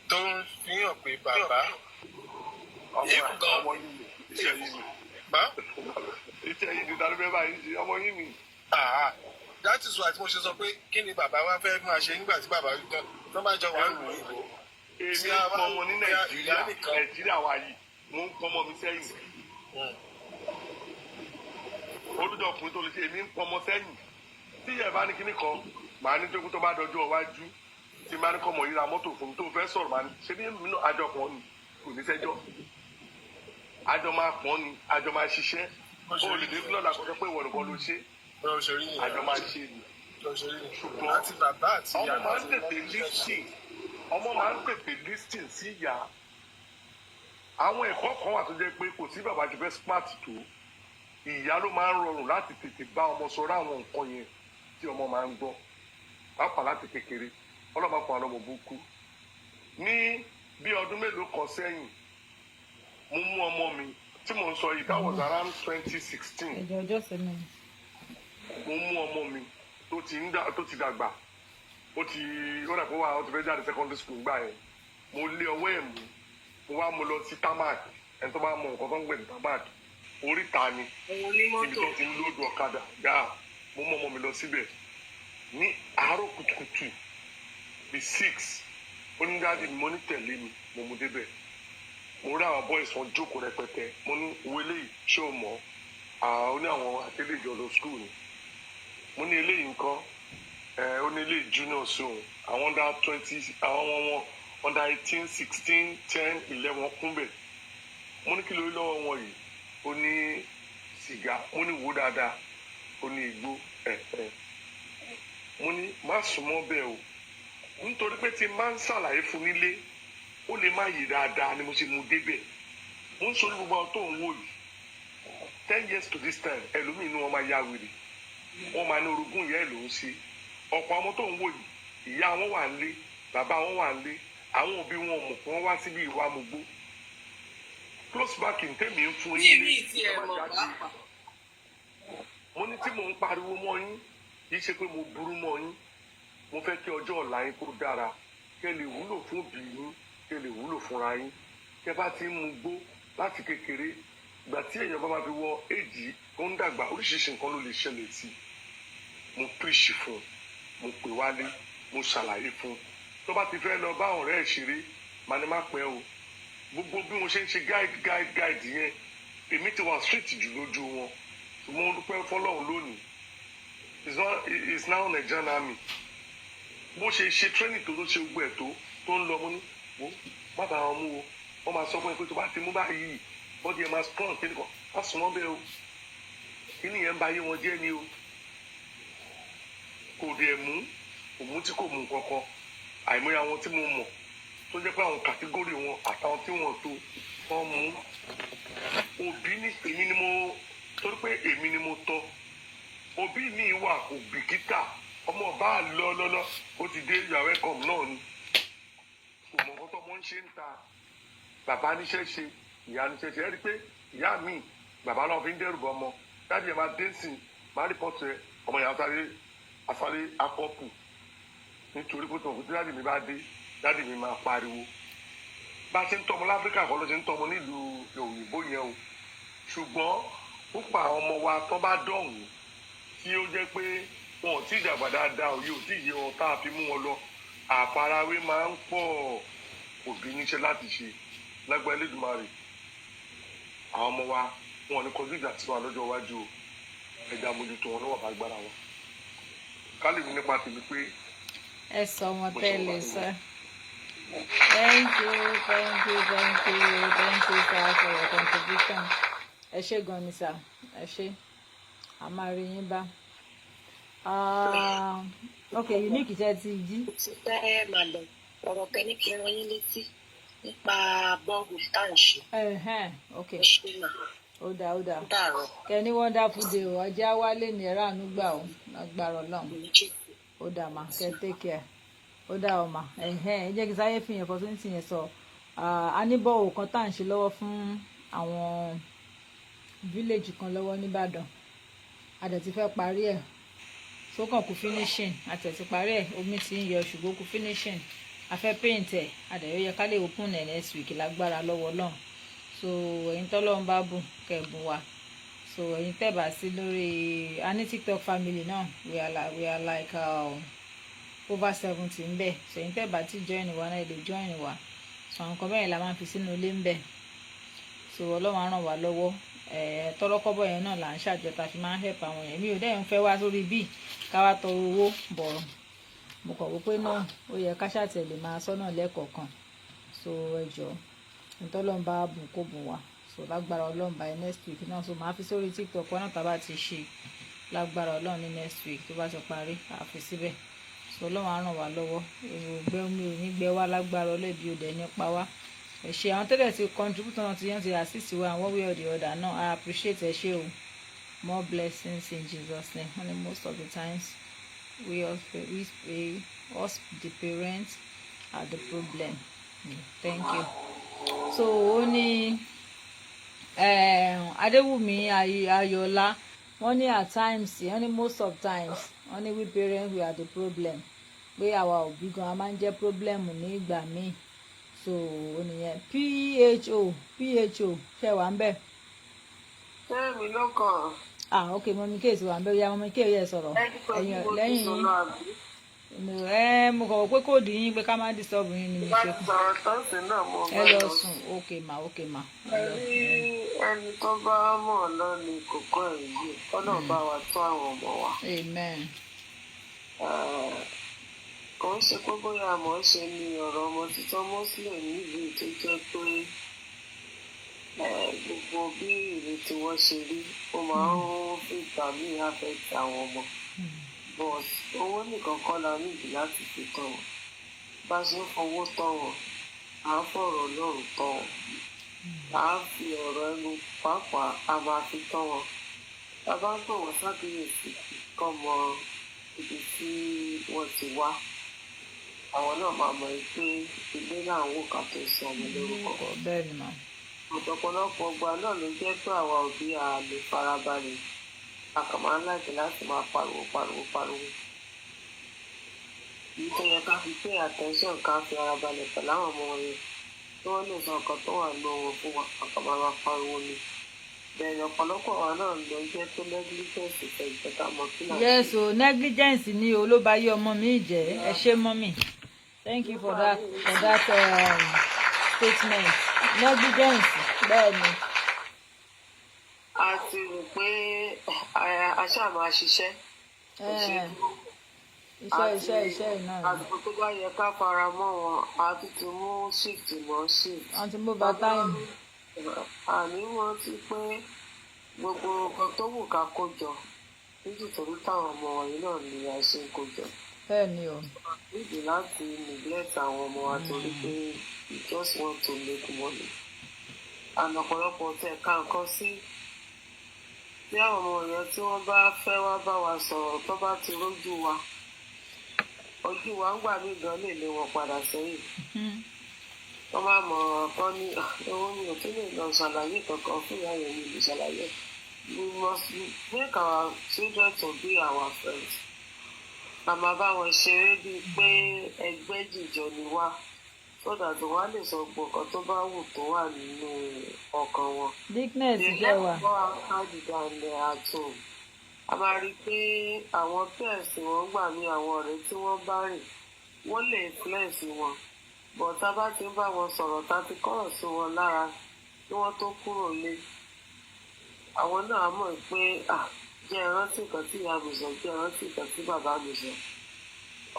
tó ń fi hàn pé bàbá Ọmọ Even gan- ọmọ yìí ni iṣẹ́ yìí ni bá iṣẹ́ yìí ni tàbí bẹ́ẹ̀ báyìí ṣe ọmọ yìí ni. Ah, that is why tí mo ṣe sọ pé kí ni bàbá wa fẹ́ máa ṣe nígbà tí bàbá tó bá jọ wà lù ìbò. Èmi Tí ń a bá pọn ọmọ ní Nàìjíríà. Ìyá nìkan. Nàìjíríà wa yìí, mo ń pọn ọmọ mi sẹ́yìn. Olùdó ọkùnrin tó lè ṣe, èmi ń pọn ọmọ sẹ́yìn. Tí ìyá ẹ̀ bá ní kíní kan, màá ní tókù tó bá dọjú ọwájú, tí máa ní kọ́ ọmọ yìí ra mọ́tò fún mi, tó fẹ́ sọ̀rọ̀, màá ní ṣé bí nínú àjọ kan ni, kò ní sẹ́jọ́. Àjọ máa pọ́n ni, àjọ máa ṣiṣẹ́. Ó lè dé lọ́la kó sọ pé ìwọ nìkan ló ṣe. Bó ṣe rí nìyẹn. Àjọ máa ṣe ni. Bó ṣe rí nìyẹn. Ṣùgbọ́n àti bàbá àti ìyá ọmọ máa ń tètè listen, ọmọ máa ń tètè listen sí ìyá. Àwọn ẹ̀kọ́ kan wà tó jẹ́ pé kò sí bàbá ti fẹ́ smart tó, ìyá ló máa ń rọrùn láti tètè bá ọmọ sọ̀rọ̀ àwọn nǹkan yẹn tí ọmọ máa ń gbọ́, pàápàá láti kékeré. Ọlọ́mọ kan ọlọ́mọ burúkú. Ní bí ọdún mélòó kan sẹ́yìn, mo mú ọmọ mi tí mò ń sọ yìí, that was around 2016. Ẹjọ ọjọ́ sẹ́mi. Mo mú ọmọ mi tó ti ń dà, tó ti dàgbà, ó ti ó dà pé wà, ó ti fẹ́ jáde secondary school gbà yẹn. Mo lé ọwọ́ ẹ̀ mú, mo wá mo lọ sí tarmac. Ẹni tó bá mọ nǹkan tó ń gbè ní tarmac, oríta ni, Òun ibi onímọ́tò. tó ti ń load ọ̀kadà yá. Mo mú ọmọ mi lọ síbẹ̀ ní àárọ̀ kùtùkùtù bí 6. Ó ní, "Daddy," mo ní, "Tẹ̀lé mi." Mo mú débẹ̀, mo rí àwọn boys, wọn jókòó rẹpẹtẹ. Mo ní, "Wo eléyìí, ṣé o mọ̀?" Àwọn ó ní àwọn àtẹlẹjọ lọ school ni. Mo ní, "Eléyìí nǹkan ẹ?" Ó ní eléyìí junior sí òun, àwọn under 20, àwọn wọn under 18, 16, 10, 11 kúnbẹ̀. Mo ní, "Kí lórí lọ́wọ́ wọn yìí?" Ó ní sìgá. Mo ní, "Wò dáadáa." Ó ní igbó. Ẹ ẹ mo ní, "Má súnmọ́ bẹ́ẹ̀ o," nítorí pé tí n máa ń ṣàlàyé fún nílé, ó lè má yé dáadáa ni mo ṣe mú débẹ̀. Mo ń sọ ní gbogbo àwọn tó ń wò yìí, 10 years to this time, ẹlòmíì inú wọn máa ya wèrè, wọn máa ní orogún ìyá ẹ̀ ló ń ṣe. Ọ̀pọ̀ àwọn tó ń wò yìí, ìyá wọn wà nílé, bàbá wọn wà nílé, àwọn òbí wọn mọ̀ kí wọ́n wá síbi ìwà mugbó. Close backing tèmi ń fún Ní yín mi ní ti ẹ̀ mọ̀ pàápàá. Mo ní tí mò ń pariwo mọ́ yín, kì í ṣe pé mo burú mọ́ yín. Mo fẹ́ kí ọjọ́ ọ̀la yín kó dára, kẹ́ lè wúlò fún òbí yín, kẹ́ lè wúlò fúnra yín. Kẹ́ bá ti ń mu gbó láti kékeré, ìgbà tí èèyàn bá máa fi wọ èjì tó ń dàgbà, oríṣiríṣi nǹkan ló lè ṣẹlẹ̀ sí i. Mo preach fún un, mo pè wálé, mo ṣàlàyé fún un. Tó bá ti fẹ́ lọ bá ọ̀rẹ́ ẹ̀ ṣeré, màá ní má pẹ́ o. Gbogbo bí mo ṣe ń ṣe guide, guide, guide yẹn, èmi ti wà strict jù lójú wọn, ṣùgbọ́n mo dúpẹ́ fọlọ́run lónìí, it's not, it's now Nigerian Army. Bó ṣe ṣe training tó ṣe gbogbo ẹ̀ tó ń lọ, mo ní wo má bàa wọn mú o. Wọ́n máa sọ fún ẹ pé tó bá ti mú báyìí, body ẹ̀ máa strong. Kí ni kan má sùn wọ́n bẹ́ẹ̀ o? Kí ni yẹn ń ba ayé wọn jẹ́ ni o? Kò dẹ̀ mú, kò mú tí kò mú kankan. Àìmọye àwọn tí mo mọ̀ tó jẹ́ pé àwọn category wọn àtàwọn tí wọ́n tó wọ́n mú. Òbí ní èmi ni mo, torí pé èmi ni mo tọ́. Òbí mi wà, kò bìkítà, ọmọ bá lọ lọ́lọ́, ó ti dé, "You are welcome" náà ni. Kò mọ̀ nǹkan tó ọmọ ń ṣe ń ta. Bàbá níṣẹ́ ṣe, ìyá níṣẹ́ ṣe. Ẹ rí i pé ìyá mi, bàbá náà fi ń dẹ́rù bọ ọmọ. Daddy ẹ̀ máa dé sí i, máa report ẹ. Ọmọ yẹn asáré asáré akọ́pù, nítorí pé tòun tí daddy mi bá dé, daddy mi máa pariwo. Bá a ṣe ń tọ́mọ láfíríkà kọ́ ló ṣe ń tọ́mọ nílùú òyìnbó yẹn o. Ṣùgbọ́n púpọ̀ àwọn ọmọ wa tó bá dọ̀hún, tí ó jẹ́ pé wọn ò tí ì dàgbà dáadáa, òye ò tí ì yé wọn tá a fi mú wọn lọ, àfarawé máa ń pọ̀. Òbí níṣẹ́ láti ṣe lágbára Elédùmarè. Àwọn ọmọ wa, wọn ò ní kọjú ìjà sí wa lọ́jọ́ iwájú o. Ẹja mójútó wọn níwọ̀n bá gbára wọn. Ká lè ní nípa tèmi pé Ẹ sọ wọn mo ṣe tẹ́lẹ̀ wà. Sir, thank you, thank you, thank you, thank you, sir, for your contribution. Ẹ ṣé gan ni, sir. Ẹ ṣé, a máa rí yín bá. Ah, ok, Unique, ṣe ti jí? Ti fẹ́ máa lọ. Ọ̀rọ̀ kẹ́ni kí n rán yín létí nípa borehole tá à ń ṣe. Ẹhẹ́n, ok. Ẹ ṣé mà. Ó dáa, ó dáa. Ó dàárọ̀. Kẹ́ni wonderful day o. Ọjà wálé ní ẹ̀rọ àánú gbà o, lágbára Ọlọ́run. Méjì. Ó dáa mà, kẹ́ take care. Ó dáa ọ mà. Ẹ̀hẹ́n, ẹ jẹ́ kí sáyé fi yẹn opportunity yẹn sọ. Ah, a ní borehole kan tá à ń ṣe lọ́wọ́ fún àwọn village kan lọ́wọ́ nìbàdàn. A dẹ̀ ti fẹ́ parí ẹ̀, sókàn kù finishing. A tẹ̀ ti parí ẹ̀, omi ti ń yọ, ṣùgbọ́n ó kù finishing. A fẹ́ paint ẹ̀, a dẹ̀ yóò yẹ ká lè open ẹ̀ next week lágbára lọ́wọ́ Ọlọ́run. So ẹ̀yin tọ́lọ́run bá bùn, kẹ́bùn wa. So ẹ̀yin tẹ́ bá sí lórí, a ní TikTok family náà, we are like over 70 ń bẹ̀. So ẹ̀yin tẹ́ bá ti join wa náà, ẹ lè join wa. So àwọn nǹkan bẹ́ẹ̀ la máa ń fi sínú ilé ń bẹ̀. So Ọlọ́run á ràn wá lọ́wọ́. Tọ́rọ́kọ́bọ̀ yẹn náà là ń ṣàjọ tá a fi máa ń help àwọn èèyàn. Mi ò dẹ́ ń fẹ́ wá sórí bíi ká wá tọrọ owó bọ̀. Mo kàn wò pé náà ó yẹ ká ṣàtẹ̀lé máa sọ́nà lẹ́ẹ̀kọ̀ọ̀kan. So ẹ jọ̀ọ́, ntọ́lọ́run bá bùn, kó bùn wá. So lágbára Ọlọ́run, by next week náà, so màá fi sórí TikTok wọn náà. Tá a bá ti ṣe, lágbára Ọlọ́run, ní next week tó bá ti parí, àá fi síbẹ̀. So Ọlọ́run á ràn wá lọ́wọ́. Èrò ògbẹ́ omi ò ní gbẹ wá lágbára Ọlọ́run, ibi ò dẹ̀ ní pa wá. Ẹ ṣé, àwọn tẹ́lẹ̀ ti contribute náà, ti yẹn ti assist wa one way or the other náà, I appreciate. Ẹ ṣé o. More blessings in Jesus' name. Only most of the times we us the parents are the problem. Thank you. So ó ní Adéwùmí Ayọ̀ọ́lá, wọ́n ní at times, wọ́n ní most of times, wọ́n ní we parents, we are the problem, pé àwa òbí gan a máa ń jẹ́ problem ní ìgbà míì. So ó nìyẹn. Pho pho, ṣe wà ń bẹ̀? Sẹ́mi lọ́kàn. Ah, ok, mummy kéèsì wà ń bẹ̀. Ó yá, mummy kéèsì, yẹ sọ̀rọ̀. Ẹni pẹ̀lú ẹ̀yìn mo ti lẹ́yìn sùn yín. lọ àbí? Ẹ mo kọ̀ wọ́n pé code yín, pé ká má disturb yín ni mo Bá ṣe. ti sọ̀rọ̀ tọ́sí náà, mo Ẹ bá lọ lọ sùn. Ok ma, ok ma, ẹ Ẹ lọ rí ẹni tó bá mọ̀ lọ ní kókó ẹ̀ yìí, kọ́nà bá wa tó àwọn ọmọ wa. Amen. Kò ń ṣe pé bóyá àmọ́ ṣe ni ọ̀rọ̀ ọmọ títọ́ muslim nílùú tó jẹ́ pé gbogbo bí ìlú tí wọ́n ṣe rí, ó máa ń fi ìgbà míì affect àwọn ọmọ. But owó nìkan kọ́ la nídìí láti fi tọ́ wọn. Bá ṣe ń fowó tọ́ wọn, à ń fọ̀rọ̀ Ọlọ́run tọ́ wọn, à ń fi ọ̀rọ̀ ẹnu pàápàá, a máa fi tọ́ wọn. Tá a bá ń pè wọ́n sákìyèsí, kọ́ mọ ibi tí wọ́n ti wá, àwọn náà máa mọ̀ pé ilé náà wò ká tó sọ ọmọ lórúkọ. Bẹ́ẹ̀ ni mà. Ọ̀pọ̀lọpọ̀ ọgbà náà ló jẹ́ pé àwa òbí a lè farabalẹ̀. A kàn máa ń láti láti máa pariwo, pariwo, pariwo. Èyí tó yẹ ká fi pay attention, ká fi ara balẹ̀ pẹ̀lú àwọn ọmọ yẹn, kí wọ́n lè sọ nǹkan tó wà nínú wọn fún wa, a kàn máa máa pariwo ni. Bẹ́ẹ̀ ni ọ̀pọ̀lọpọ̀ wa náà ló jẹ́ pé negligence fẹ́ jẹ́ ká mọ kí là ń ṣe. Yes o, negligence ni o ló bá yé ọmọ mi jẹ́. Ẹ ṣé, mummy, thank you for that statement. Negligence, bẹ́ẹ̀ ni. A ti rò pé a ṣáà máa ṣiṣẹ́. Kò ṣeé dúró. Iṣẹ́, iṣẹ́, iṣẹ́ náà ni. Àsìkò tó bá yẹ ká fara mọ́ wọn, a tún ti mú shift mọ́ shift. Wọ́n ti mú overtime. Àní wọ́n ti pé gbogbo nǹkan tó wù ká kó jọ, nítorí táwọn ọmọ wọ̀nyí náà ni a ṣe ń kó jọ. Bẹ́ẹ̀ ni o. Nídìí láti neglect àwọn ọmọ wa torí pé we just want to make money. And ọ̀pọ̀lọpọ̀ tẹ̀ ká nǹkan sí tí àwọn ọmọ yẹn, tí wọ́n bá fẹ́ wá bá wa sọ̀rọ̀, tó bá ti rójú wa, ojú wa ń gbà mí gan lè lé wọn padà sẹ́yìn. Wọ́n bá mọ̀ ọ̀kan ní owó, mi ò tún lè lọ ṣàlàyé kankan fún ìyá yẹn, mi lè ṣàlàyé. We must make our children to be our friends. A máa bá wọn ṣeré bíi pé ẹgbẹ́ jìjọ ni wá, so that wọ́n á lè sọ gbogbo nǹkan tó bá wù tó wà nínú ọkàn wọn. Weakness They jẹ́ wà. like go outside than at home. A máa rí i pé àwọn peers wọn gbà ní àwọn ọ̀rẹ́ tí wọ́n bá rìn, wọ́n lè influence wọn, but tá a bá ti ń bá wọn sọ̀rọ̀, tá a ti kọ́rọ̀ sí wọn lára kí wọ́n tó kúrò lé, àwọn náà mọ̀ pé, ah, jẹ́ ẹ rántí nǹkan tí ìyá mi sọ, jẹ́ ẹ rántí nǹkan tí bàbá mi sọ.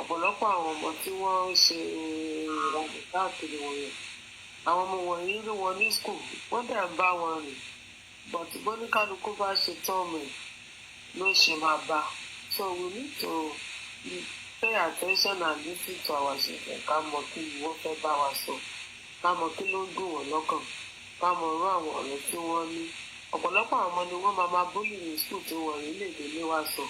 Ọ̀pọ̀lọpọ̀ àwọn ọmọ tí wọ́n ń ṣe ìrànwọ́ káàkiri wọ̀nyẹn, àwọn ọmọ wọ̀nyí rí wọn ní school, wọ́n dẹ̀ ń bá wọn rìn, but bóníkálukú bá ṣe tọ́ mi ló ṣe máa bá. So we need to pay attention and listen to our children, ká mọ kí ni wọ́n fẹ́ bá wa sọ, ká mọ kí ló ń dùn wọ́n lọ́kàn, ká mọ irú àwọn ọ̀rẹ́ tí wọ́n ní. Ọ̀pọ̀lọpọ̀ àwọn ọmọ ni wọ́n máa máa bully ní school tí wọ́n rí lè délé wá sọ.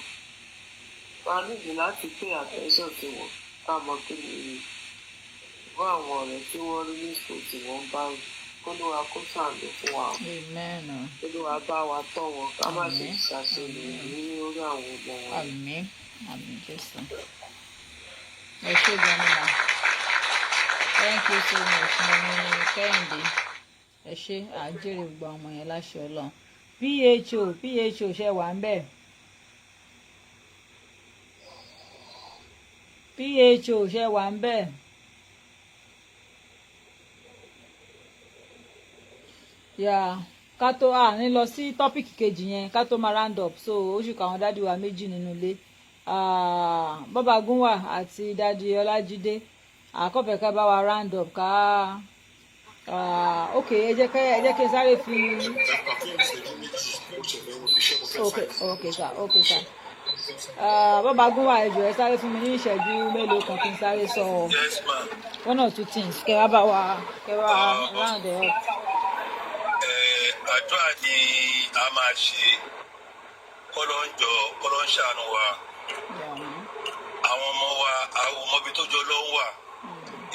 Wa nídìí láti pay attention sí wọn, ká mọ kí ni irú àwọn ọ̀rẹ́ tí wọ́n rí ní school tí wọ́n bá rìn. Kólúwa kó ṣàánú fún wa o. Amen o. Olúwa bá wa tọ́ wọn, ká má ṣe Àmín. ṣàṣeyọrí ní orí àwọn ọmọ wọn. Àmín, àmín Jésù. Ẹ ṣé gan ni ma, thank you so much, mummy Kẹ́hìndé. Ẹ ṣé, àjèrè gbogbo àwọn ọmọ yẹn láṣẹ Ọlọ́run. Pho pho, ṣe wà ń bẹ̀? Pho, ṣe wà ń bẹ̀? Yà ká tó à ní lọ sí topic kejì yẹn, ká tó máa round up. So ó sì kọ àwọn daddy wa méjì nínú ilé, Bọ́ba Gúnwà àti daddy Ọlájídé. Àkọ́fẹ́ ká bá wa round up ká. Ok, ẹ jẹ́ kí n sáré fi. Ok sir, ok sir. Bọ́ba Gúnwà, ẹ jọ̀ọ́, ẹ sáré fún mi ní ìṣẹ́jú mélòó kan kí n sáré sọ Yes, ma. one or two things, kẹ́ wá bá wa, kẹ́ wá round it up. Àdúrà ni a máa ṣe, kọ́lọ́ ń jọ, kọ́lọ́ ń ṣàánú wa. Àwọn ọmọ wa, àwọn ọmọ ibi tó jọ lọ ń wà,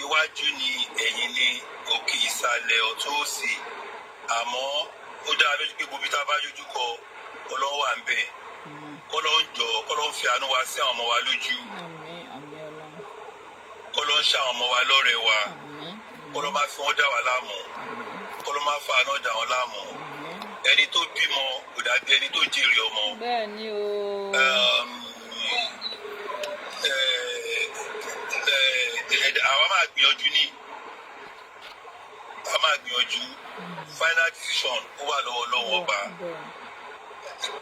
iwájú ni, ẹ̀yìn ni, òkè, ìsàlẹ̀, ọ̀tún, òsì, àmọ́ ó dára lójú pé gbogbo ibi tá a bá yójú kọ, Ọlọ́run wà ń bẹ̀. Kọ́lọ́ ń jọ, kọ́lọ́ ń fi àánú wa sí àwọn ọmọ wa lójú. Àmín, àmín Ọlọ́run. Kọ́lọ́ ń ṣàwọn ọmọ wa lọ́rẹ̀ẹ́ wa. Àmín. Kọ́lọ́ máa fi wọ́n dá wa láàmú, kọ́lọ́ máa fa àánú dà wọ́n láàmú. Àmín. Ẹni tó bímọ kò dàbí ẹni tó jèrè ọmọ. Bẹ́ẹ̀ ni o. Àwa máa gbìyànjú ní, a máa gbìyànjú. Final decision ó wà lọ́wọ́ lọ́wọ́ ọba.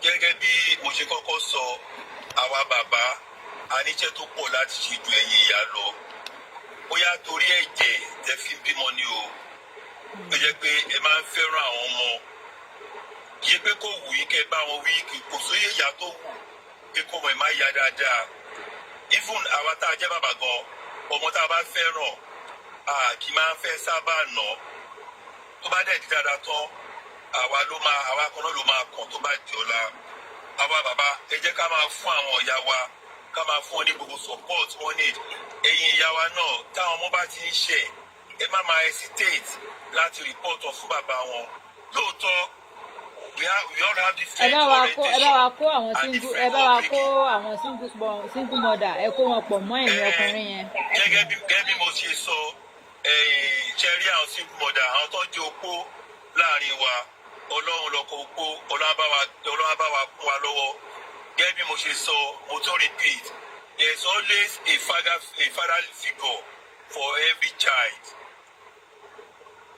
Gẹ́gẹ́ bí mo ṣe kọ́kọ́ sọ, àwa bàbá a níṣẹ́ tó pọ̀ láti ṣe ju ẹ̀yin ìyá lọ. Bóyá torí ẹ̀jẹ̀ tẹ fi ń bímọ ni o, ó jẹ́ pé ẹ máa ń fẹ́ràn àwọn ọmọ, kì í pé kò wù yín kẹ́ ẹ bá wọn wí. Kò sóyè ìyá tó wù pé kó mọ̀ ẹ má ya dáadáa. Even àwa tá a jẹ́ bàbá gan, ọmọ tá a bá fẹ́ràn, a kì í máa ń fẹ́ sábà nà. Tó bá dẹ̀ di dáadáa tán, àwa ló máa, àwa kan náà ló máa kàn tó bá di ọ̀la. Àwa bàbá, ẹ jẹ́ ká máa fún àwọn ìyá wa, ká máa fún wọn ní gbogbo support wọn need. Ẹ̀yin ìyá wa náà, táwọn ọmọ bá ti ń ṣẹ̀, ẹ má máa hesitate. Láti report ọ̀ fún bàbá wọn. Lóòótọ́, we all have Ẹ different bá wa kó, ẹ bá wa kó àwọn orientation and single, ẹ different bá wa kó upbringing. àwọn single mother, ẹ kó wọn pọ̀ mọ́ ẹ̀yin ọkùnrin yẹn. Gẹ́gẹ́ bí mo ṣe sọ, ṣe rí àwọn single mother, àwọn tó jẹ́ opó láàrin wa, Ọlọ́run lọ́kọ̀ opó, Ọlọ́run á bá wa kún wa lọ́wọ́. Gẹ́gẹ́ bí mo ṣe sọ, mo tún repeat, there is always a father figure for every child.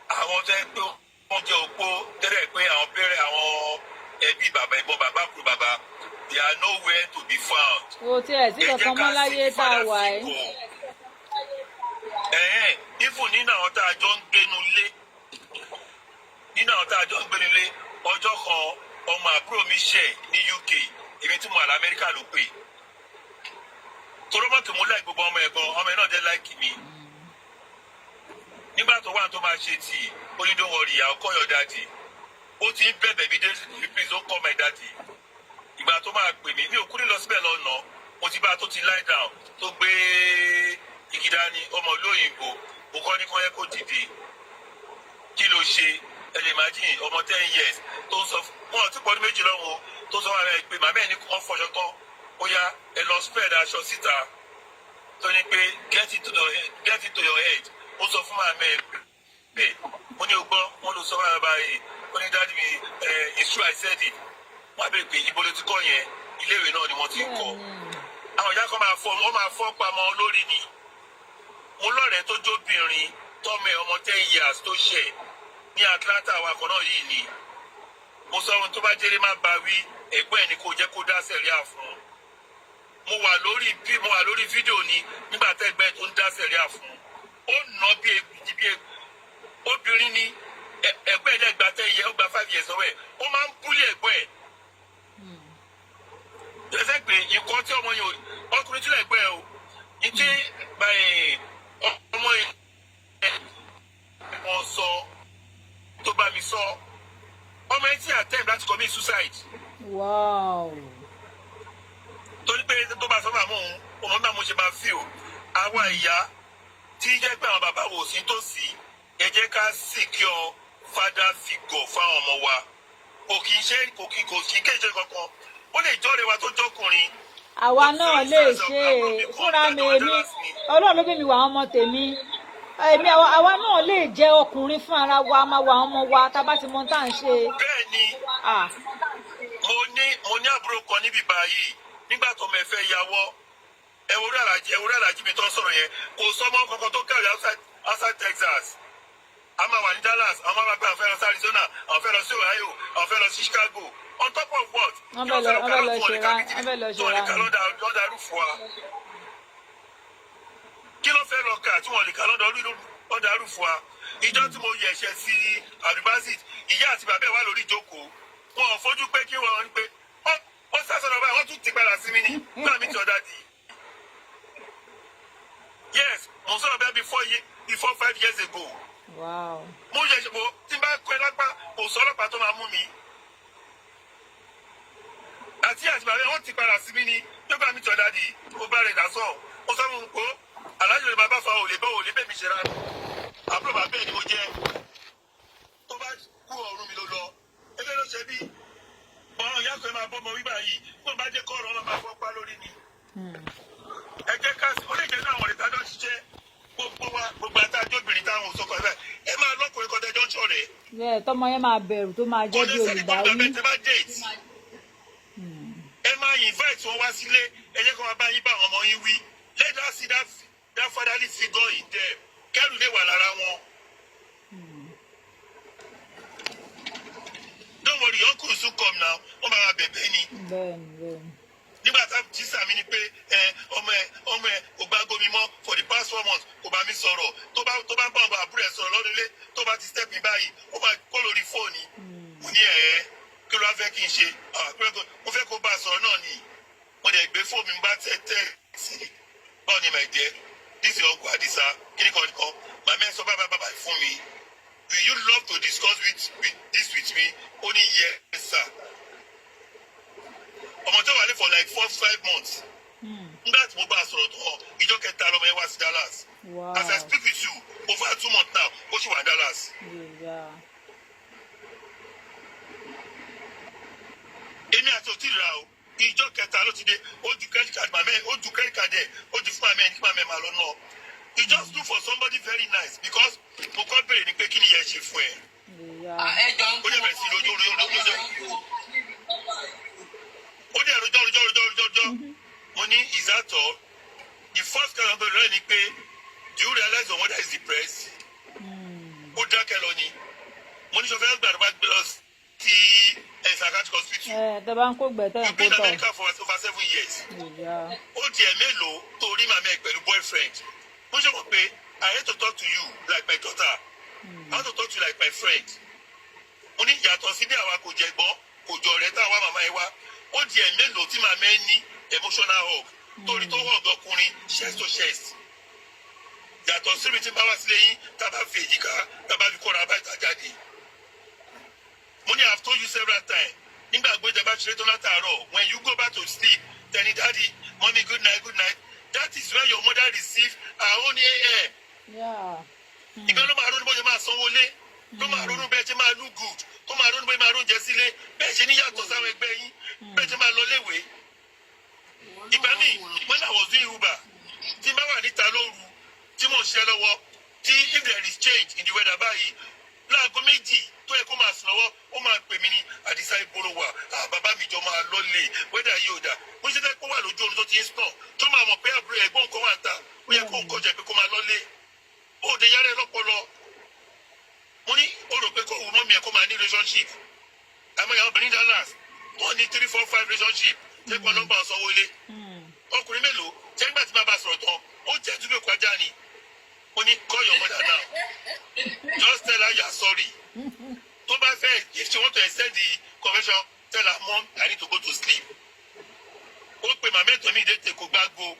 Àwọn tó yẹ pé wọ́n jẹ́ opó tẹ́lẹ̀ pé àwọn pẹ́rẹ́, àwọn ẹbí bàbá, ẹ̀gbọ́n bàbá, àbúrò bàbá, they are nowhere to be found. Kò tiẹ̀ sí Ẹ jẹ́ kankan ká mọ́ láyé sí tá a father wà ẹ́. figure. Even nínú àwọn tá a jọ ń gbénu lé, nínú àwọn tá a jọ ń gbénu lé, ọjọ́ kan, ọmọ àbúrò mi ṣẹ̀ ní UK, èmi tí mo wà lamẹ́ríkà ló pè. Torọ́mọ̀tò mo like gbogbo ọmọ ẹ̀ gan, ọmọ ẹ̀ náà dẹ́ like mi. Nígbà tó wà tó máa ṣe tì, ó ní, "Don't worry, I'll call your daddy." Ó ti ń bẹ̀bẹ̀ bí dé, "Please don't call my daddy." Ìgbà tó máa pè mí, mi ò kúrò lọ síbẹ̀ lọ́nà, mo ti bá a tó ti lie down, tó gbé igi dání, ọmọ olóyìnbó. Mo kọ́ ní kọ́ yẹ kó dìde. Kí ló ṣe? Ẹ lè imagine ọmọ 10 years tó ń sọ wọn ò tí pọ́n 2 lọ́wọ́, tó sọ wọn pé màmá ẹ̀ ní kọ́ fọṣọ tán, ó yá, ẹ lọ spread aṣọ síta, tó ní pé get it to your head. Ó sọ fún màmá ẹ̀ pé mo ní o gbọ́ wọn ló sọ fún màmá báyìí. Ó ní, "Daddy mi, ẹ, it's true, I said it." Wọ́n á bẹ̀rẹ̀ pé ibo ló ti kọ́ yẹn? Iléèwé náà ni wọ́n ti ń kọ́. Àwọn ìyá kan máa fọ, wọ́n máa fọ́ pamọ́ lórí ni. Mo lọ́rẹ̀ẹ́ tó jóbìnrin, tọ́mọ ẹ̀, ọmọ 10 years tó ṣẹ̀ ní Atlanta wa kan náà yìí ni. Mo sọ ohun tó bá jẹ́rẹ́ má ba wí, ẹ̀gbọ́n ẹ̀ ni kò jẹ́ kó dá sẹ̀ríà fún. Mo wà lórí fídíò ni nígbà tẹ́gbẹ́ tó ń dá sẹ̀ríà fún. Ó nà bí obìnrin ni. Ẹ̀gbọ́n ẹ̀ dẹ̀ gba 10 years, ó gba 5 years ọwọ́ ẹ̀. Ó máa ń bully ẹ̀gbọ́n ẹ̀. Ẹsẹ̀ pé nǹkan tí ọmọ yẹn ò, ọkùnrin tí lẹ́gbẹ́ ẹ o ní tí ọmọ yẹn wọ́n sọ tó bá mi sọ, ọmọ yẹn tí attempt láti commit suicide torí pé tó bá sọ fún àwọn òun, òun náà mo ṣe máa fi o. Àwa ìyá tí jẹ́ pé àwọn bàbá wò sí tòsí, ẹ jẹ́ ká secure father figure fáwọn ọmọ wa. Kò kì í ṣe, kò kì í kéde kankan, ó lè jọ́rẹ̀ wa tó jọ́kùnrin. Àwa náà lè ṣe é fúnra mi. Èmi, Ọlọ́run ló bí mi wà, àwọn ọmọ tèmi, èmi, àwa náà lè jẹ́ ọkùnrin fún ara wa, máa wà àwọn ọmọ wa tá a bá ti mọ tá à ń ṣe. Bẹ́ẹ̀ ni. Ah, Mo ní àbúrò kan níbí báyìí, nígbà tó mẹ fẹ́ yàwọ́, ẹ wo orí àlàjì mi tó ń sọ̀rọ̀ yẹn, kò sọmọ kankan tó kàwé outside Texas. A máa wà ní Dallas, àwọn máa gbé, àwọn fẹ́ lọ sí Arizona, àwọn fẹ́ lọ sí Ohio, àwọn fẹ́ lọ sí Chicago. On top of what? Wọ́n fẹ́ lọ Tí wọ́n lè kà ṣe lọ́dà rúfù wa. Kí ló fẹ́ lọ kà tí wọ́n lè kà lọ́dà rúfù wa? Ìjọ tí mo yẹ̀ṣẹ̀ sí Abdulbasit, ìyá àti bàbá ẹ̀ wà lórí ìjókòó, wọn ò fojú pé kí wọ́n ń pé ó sásọ̀rọ̀ báyìí, wọ́n tún ti padà sí mi ní gbà mí tí ọ̀dà di. Yes, mo sọ̀rọ̀ bẹ́ẹ̀ before 5 years ago. Mo yẹ ṣe mo tí n bá kọ ẹ lápá, kò sọ ọlọ́pàá tó máa mú mi. Àti bàbá wọn ti padà sí mi ní nígbà mi tí ọ̀dà di. Ó bá rẹ̀ dà sọ̀, ó sọ fún mi pé alájọ lè máa bá fa òlè bá òlè bẹ́ẹ̀ mi ṣe rà. Àbúrò bàbá ẹ̀ ni mo jẹ́. Tó bá kú, ọ̀run mi ló lọ. Ẹgbẹ́ ló ṣe bí ọ̀run ìyá kan máa bọ́ ọmọ wíwá yìí, kó bá jẹ́ kọ́ ọ̀rọ̀ ọmọ máa fọ́ pa lórí ni. Ẹ jẹ́ ká ó lè jẹ́ náà àwọn ìtajọ́ ṣiṣẹ́ gbogbo wa, gbogbo àtàjọ́ obìnrin táwọn ò sọkọ ẹ báyìí, ẹ máa lọ́kùnrin kan tẹ́jọ́ ń ṣọ̀rẹ́. Bẹ́ẹ̀, tọmọ yẹn máa bẹ̀rù, tó máa jẹ́ bí Kò ní sẹ́ni olùbáwí. gbọ́dọ̀ bẹ́ẹ̀ tẹ́ bá date, ẹ máa invite wọn wá sílé, ẹ jẹ́ kó máa bá yín bá àwọn ọmọ yín wí. Let us see that fatherly figure in them, kẹ́rù lè wà lára wọn. Don't worry, uncle soon come now. Wọ́n máa bẹ̀bẹ̀ ni. bẹ́ẹ̀ni bẹ́ẹ̀ni Nígbà tá tíṣà mi ni pé ẹ ọmọ ẹ kò gbá gómi mọ́ for the past 4 months, kò bá mi sọ̀rọ̀. Tó bá ń bá ọmọ àbúrò ẹ sọ̀rọ̀ lọ́dún ilé, tó bá ti step mi báyìí, ó máa kó lórí fóònù. Mo ní, ẹ̀ kí ló wá fẹ́ kí n ṣe? Ah, mo fẹ́ kó bá a sọ̀rọ̀ náà ni. Mo dẹ̀ gbé fóònù mi, bá tẹ́ tẹ́ sí, "Báwo ni, my dear? This is your uncle Adisa." Kíní kan nìkan, màmá ẹ sọ báyìí báyìí báyìí fún mi. Will you love to discuss with this with me? Ó ní, "Yes, sir." Ọmọ tó wà ní for like 4, 5 months. Nígbà tí mo bá a sọ̀rọ̀ tán, ìjọ kẹta lọmọ yẹn wá sí Dallas. As I speak with you, Over 2 months now, ó sì wà ní Dallas. Èmi àti òtí rà o. Ìjọ kẹta ló ti dé. Ó ju credit card màmẹ́, ó ju credit card ẹ̀, ó ju fún màmẹ́ ní kí màmẹ́ máa lọ náà. He just look for somebody very nice, because mo kọ́ bèrè ni pé kí ni yẹn ṣe fún ẹ. Ẹ jọ ń Ó dẹ̀ bẹ̀rẹ̀ sí lójó lójó lójó. Ó dẹ̀ rojọ́ rojọ́ rojọ́ rojọ́ rojọ́. Mo ní, "Is that all?" The first kind of rẹ̀ ni pé, "Do you realize your mother is depressed?" Ó dákẹ́ lọ ni. Mo ní, sọ fẹ́ gbàdúrà gbé lọ sí ẹ̀ psychiatric hospital? Ẹ tẹ bá ń kó gbẹ tẹ ń You kó been in tọ. America for over 7 years. Ó di ẹ̀ mélòó tó rí màmá ẹ̀ pẹ̀lú boyfriend? Mo ṣe mọ̀ pé I hate to talk to you like my daughter, I want to talk to you like my friend. Mo ní yàtọ̀ sí bí àwa kò jẹ gbọ́n kò jọ rẹ̀ tá àwa màmá ẹ wá. Ó di ẹ̀ mélòó tí màmá ẹ ní emotional hug torí tó hug ọkùnrin chest to chest, yàtọ̀ síbi tí bá wá sílé yín, tá a bá fi èjìká, tá a bá fi kóra báyìí tá a jáde. Mo ní, I have told you several times, nígbà gbé bá ṣeré tó látàárọ̀, when you go back to sleep, tẹni, "Daddy, Mommy, good night, good night," that is when your mother receive her own am. Ìgbà ló máa ronú bó ṣe máa sanwó lé, ló máa ronú bẹ́ẹ̀ ṣe máa look good, tó máa ronú bó ṣe máa róúnjẹ sílé, bẹ́ẹ̀ ṣe níyàtọ̀ sáwọn ẹgbẹ́ yín, bẹ́ẹ̀ ṣe máa lọ léwé. Ìgbà míì, when I was doing Uber, tí n bá wà níta lóru tí mò ń ṣiṣẹ́ lọ́wọ́, tí if there is change in the weather báyìí, láago 2 tó yẹ kó máa sùn lọ́wọ́, ó máa pè mí ní, "Àdìsá, ìgboro wà, ah, bàbá mi jọ máa lọ́lẹ̀, weather yìí ò dà." Bó ṣe fẹ́ kó wà lójú oorun tó ti ń sàn, tó máa mọ̀ pé àbúrò ẹ̀gbọ́n kan wà ń ta, ó yẹ kó ń kọjá pé kó máa lọ́lẹ̀. Ó de yára ẹ lọ́pọlọ. Mo ní ó rò pé kó wù mọ́ mi ẹ̀ kó máa ní relationship. Àmọ́ ìyàwó obìnrin Dallas, wọ́n ní three, four, five relationship. Ṣé kọ́ nọ́mbà ọ̀sánwó ilé? Ọkùnrin mélòó? Ṣé nígbà tí bàbá sọ̀rọ̀ tán, ó jẹ́ túbẹ̀ kọjá ni. Mo ní, "Call your mother now, just tell her you are sorry." Tó bá fẹ́, if she want to extend the conversation, tell her, "Mom, I need to go to sleep." Ó pe màmá ètò mi ìdẹ́tẹ̀, kò gbágo.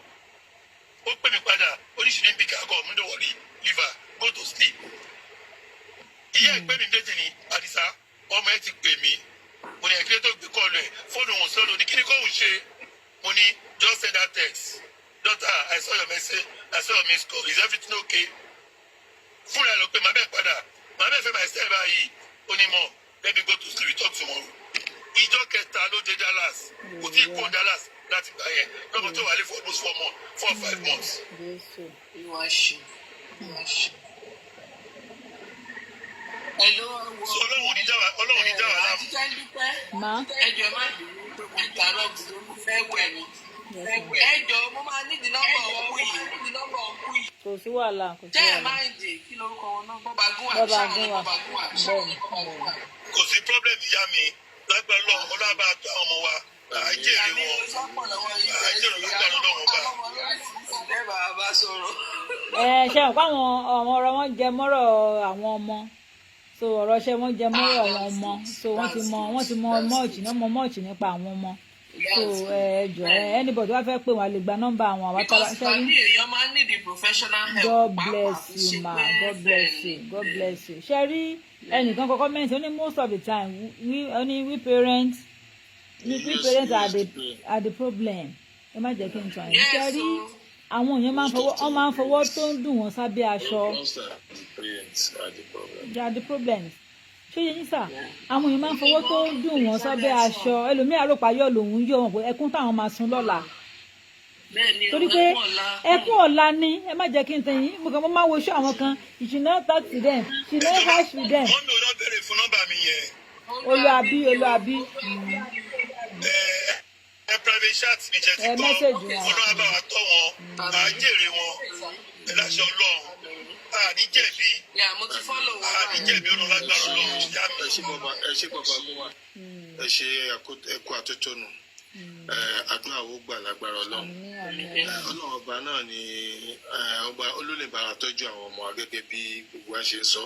Ó pè mí padà, oníṣìí ní bí kakọ mi, "Don't worry, leave her, go to sleep." Ìyá ẹ̀ pé mi méjì ni, "Àdìsá, ọmọ ẹ ti pè mí." Mo ní, ẹ̀kílẹ̀ tó gbé call ẹ̀, fóònù òun sọ́dọ̀ ní kíni kóun ṣe? Mo ní, "Just send that text: Daughter, I saw your message, I saw your missed call, is everything okay?" Fúnra ẹ̀ ló pé màmá ẹ̀ padà. Màmá ẹ̀ fẹ́ máa ṣe ẹ̀ báyìí. Ó ní, "Mom, let me go to sleep, we talk tomorrow." Ìjọ kẹta ló dé Dallas. Kò tí ì kó Dallas láti gbà yẹn lọ́mọ tó wà lé for almost 4 months, 4 or 5 months. Jésù. Ìwà ṣe, ìwà ṣe. Hello, wo. So Ọlọ́run ò ní dá wa, Ọlọ́run ò ní dá wa láàmú. Àtijọ́ ń dúpẹ́. Ma. Ẹ jọ̀ọ́, ẹ má bínú pé mo interrupt, mo fẹ́ wẹ̀ ni. Yes, ma. Ẹ jọ̀ọ́, mo máa nídìí nọ́mbà ọkú yìí. Kò sí wàhálà, kò sí Jẹ́ ẹ̀ wàhálà. máa ń dì kí lorúkọ wọn náà? Bọ́ba Gúnwà. Bọ́ba Ṣáà ní Gúnwà. Bọ́ba Gúnwà. Bẹ́ẹ̀ni, bẹ́ẹ̀ni. Kò sí problem, ìyá mi. Lágbára Ọlọ́run, Ọlọ́run bá tó àwọn ọmọ wa, à á jèrè Àmì wọn. ìsọpọ̀ lọ́wọ́ yìí. À á jèrè lágbára Ọlọ́run ọba. Àwọn ọmọ lóríṣiríṣi ẹ bá a bá sọ̀rọ̀. Ẹ ṣe mọ̀ pé àwọn ọ̀rọ̀ wọn jẹ mọ́rọ̀ àwọn ọmọ, so ọ̀rọ̀ ṣẹ́ wọn jẹ mọ́rọ̀ àwọn ọmọ, so wọ́n ti mọ much náà, mọ much nípa àwọn ọmọ. So ẹ jọ ẹ, anybody wá fẹ́ pè wọ́n, a lè gba nọ́mbà àwọn àwọn tábà Because ṣẹ́rí. ìgbà míì èèyàn máa ń need the professional help. God Pàápàá bless kì í you ṣe ma. pé God bless you, God bless you. Ṣe rí ẹnìkan kọ́kọ́ mẹ́rin, ó ní most of the time we, ó ní we parents are the problem. Ẹ má jẹ́ kí n tàn yín. Ṣe Yes, rí o. àwọn èèyàn máa ń fọwọ́, wọ́n máa ń fọwọ́ tó ń dùn wọ́n sábẹ́ aṣọ. Most of the parents are the problem. They are the problems. Ṣé yẹn sà, àwọn èèyàn máa ń fọwọ́ tó ń dùn wọ́n sábẹ́ aṣọ. Ẹlòmíì àròpáyọ̀ lòun yọ wọn pé ẹkún táwọn máa sun lọ́la. Bẹ́ẹ̀ni, Torí pé ẹkún ọ̀la. Ẹkún ọ̀la ni. Ẹ má jẹ́ kí n tẹ̀yìn. Mo kàn, mo máa wo iṣẹ́ àwọn kan. You should not talk to them, you should not harsh with them. Wọ́n mi ò náà béèrè fún nọ́mbà mi yẹn. Olúwàbí, Olúwàbí. Ẹ private chat mi jẹ́ ti Ẹ gbọ́. message wọn. Ọlọ́run bá wa tọ́ wọn, à á jèrè wọn. Ẹ láṣẹ Ọlọ́run, à ní jẹ̀bi. Yeah, mo ti follow wọn À ní báyìí. jẹ̀bi, Ọlọ́run lágbára Ọlọ́run, ìyá mi. Ẹ ṣe bàbá, ẹ ṣe bàbá Gúnwà, ẹ ṣe ẹkú àtótónu. Ẹ àdúrà wo gbà lágbára Ọlọ́run. Àmín, àmín. Ọlọ́run ọba náà ni ọba olólèbára tọ́jú àwọn ọmọ wa gẹ́gẹ́ bí gbogbo wa ṣe ń sọ.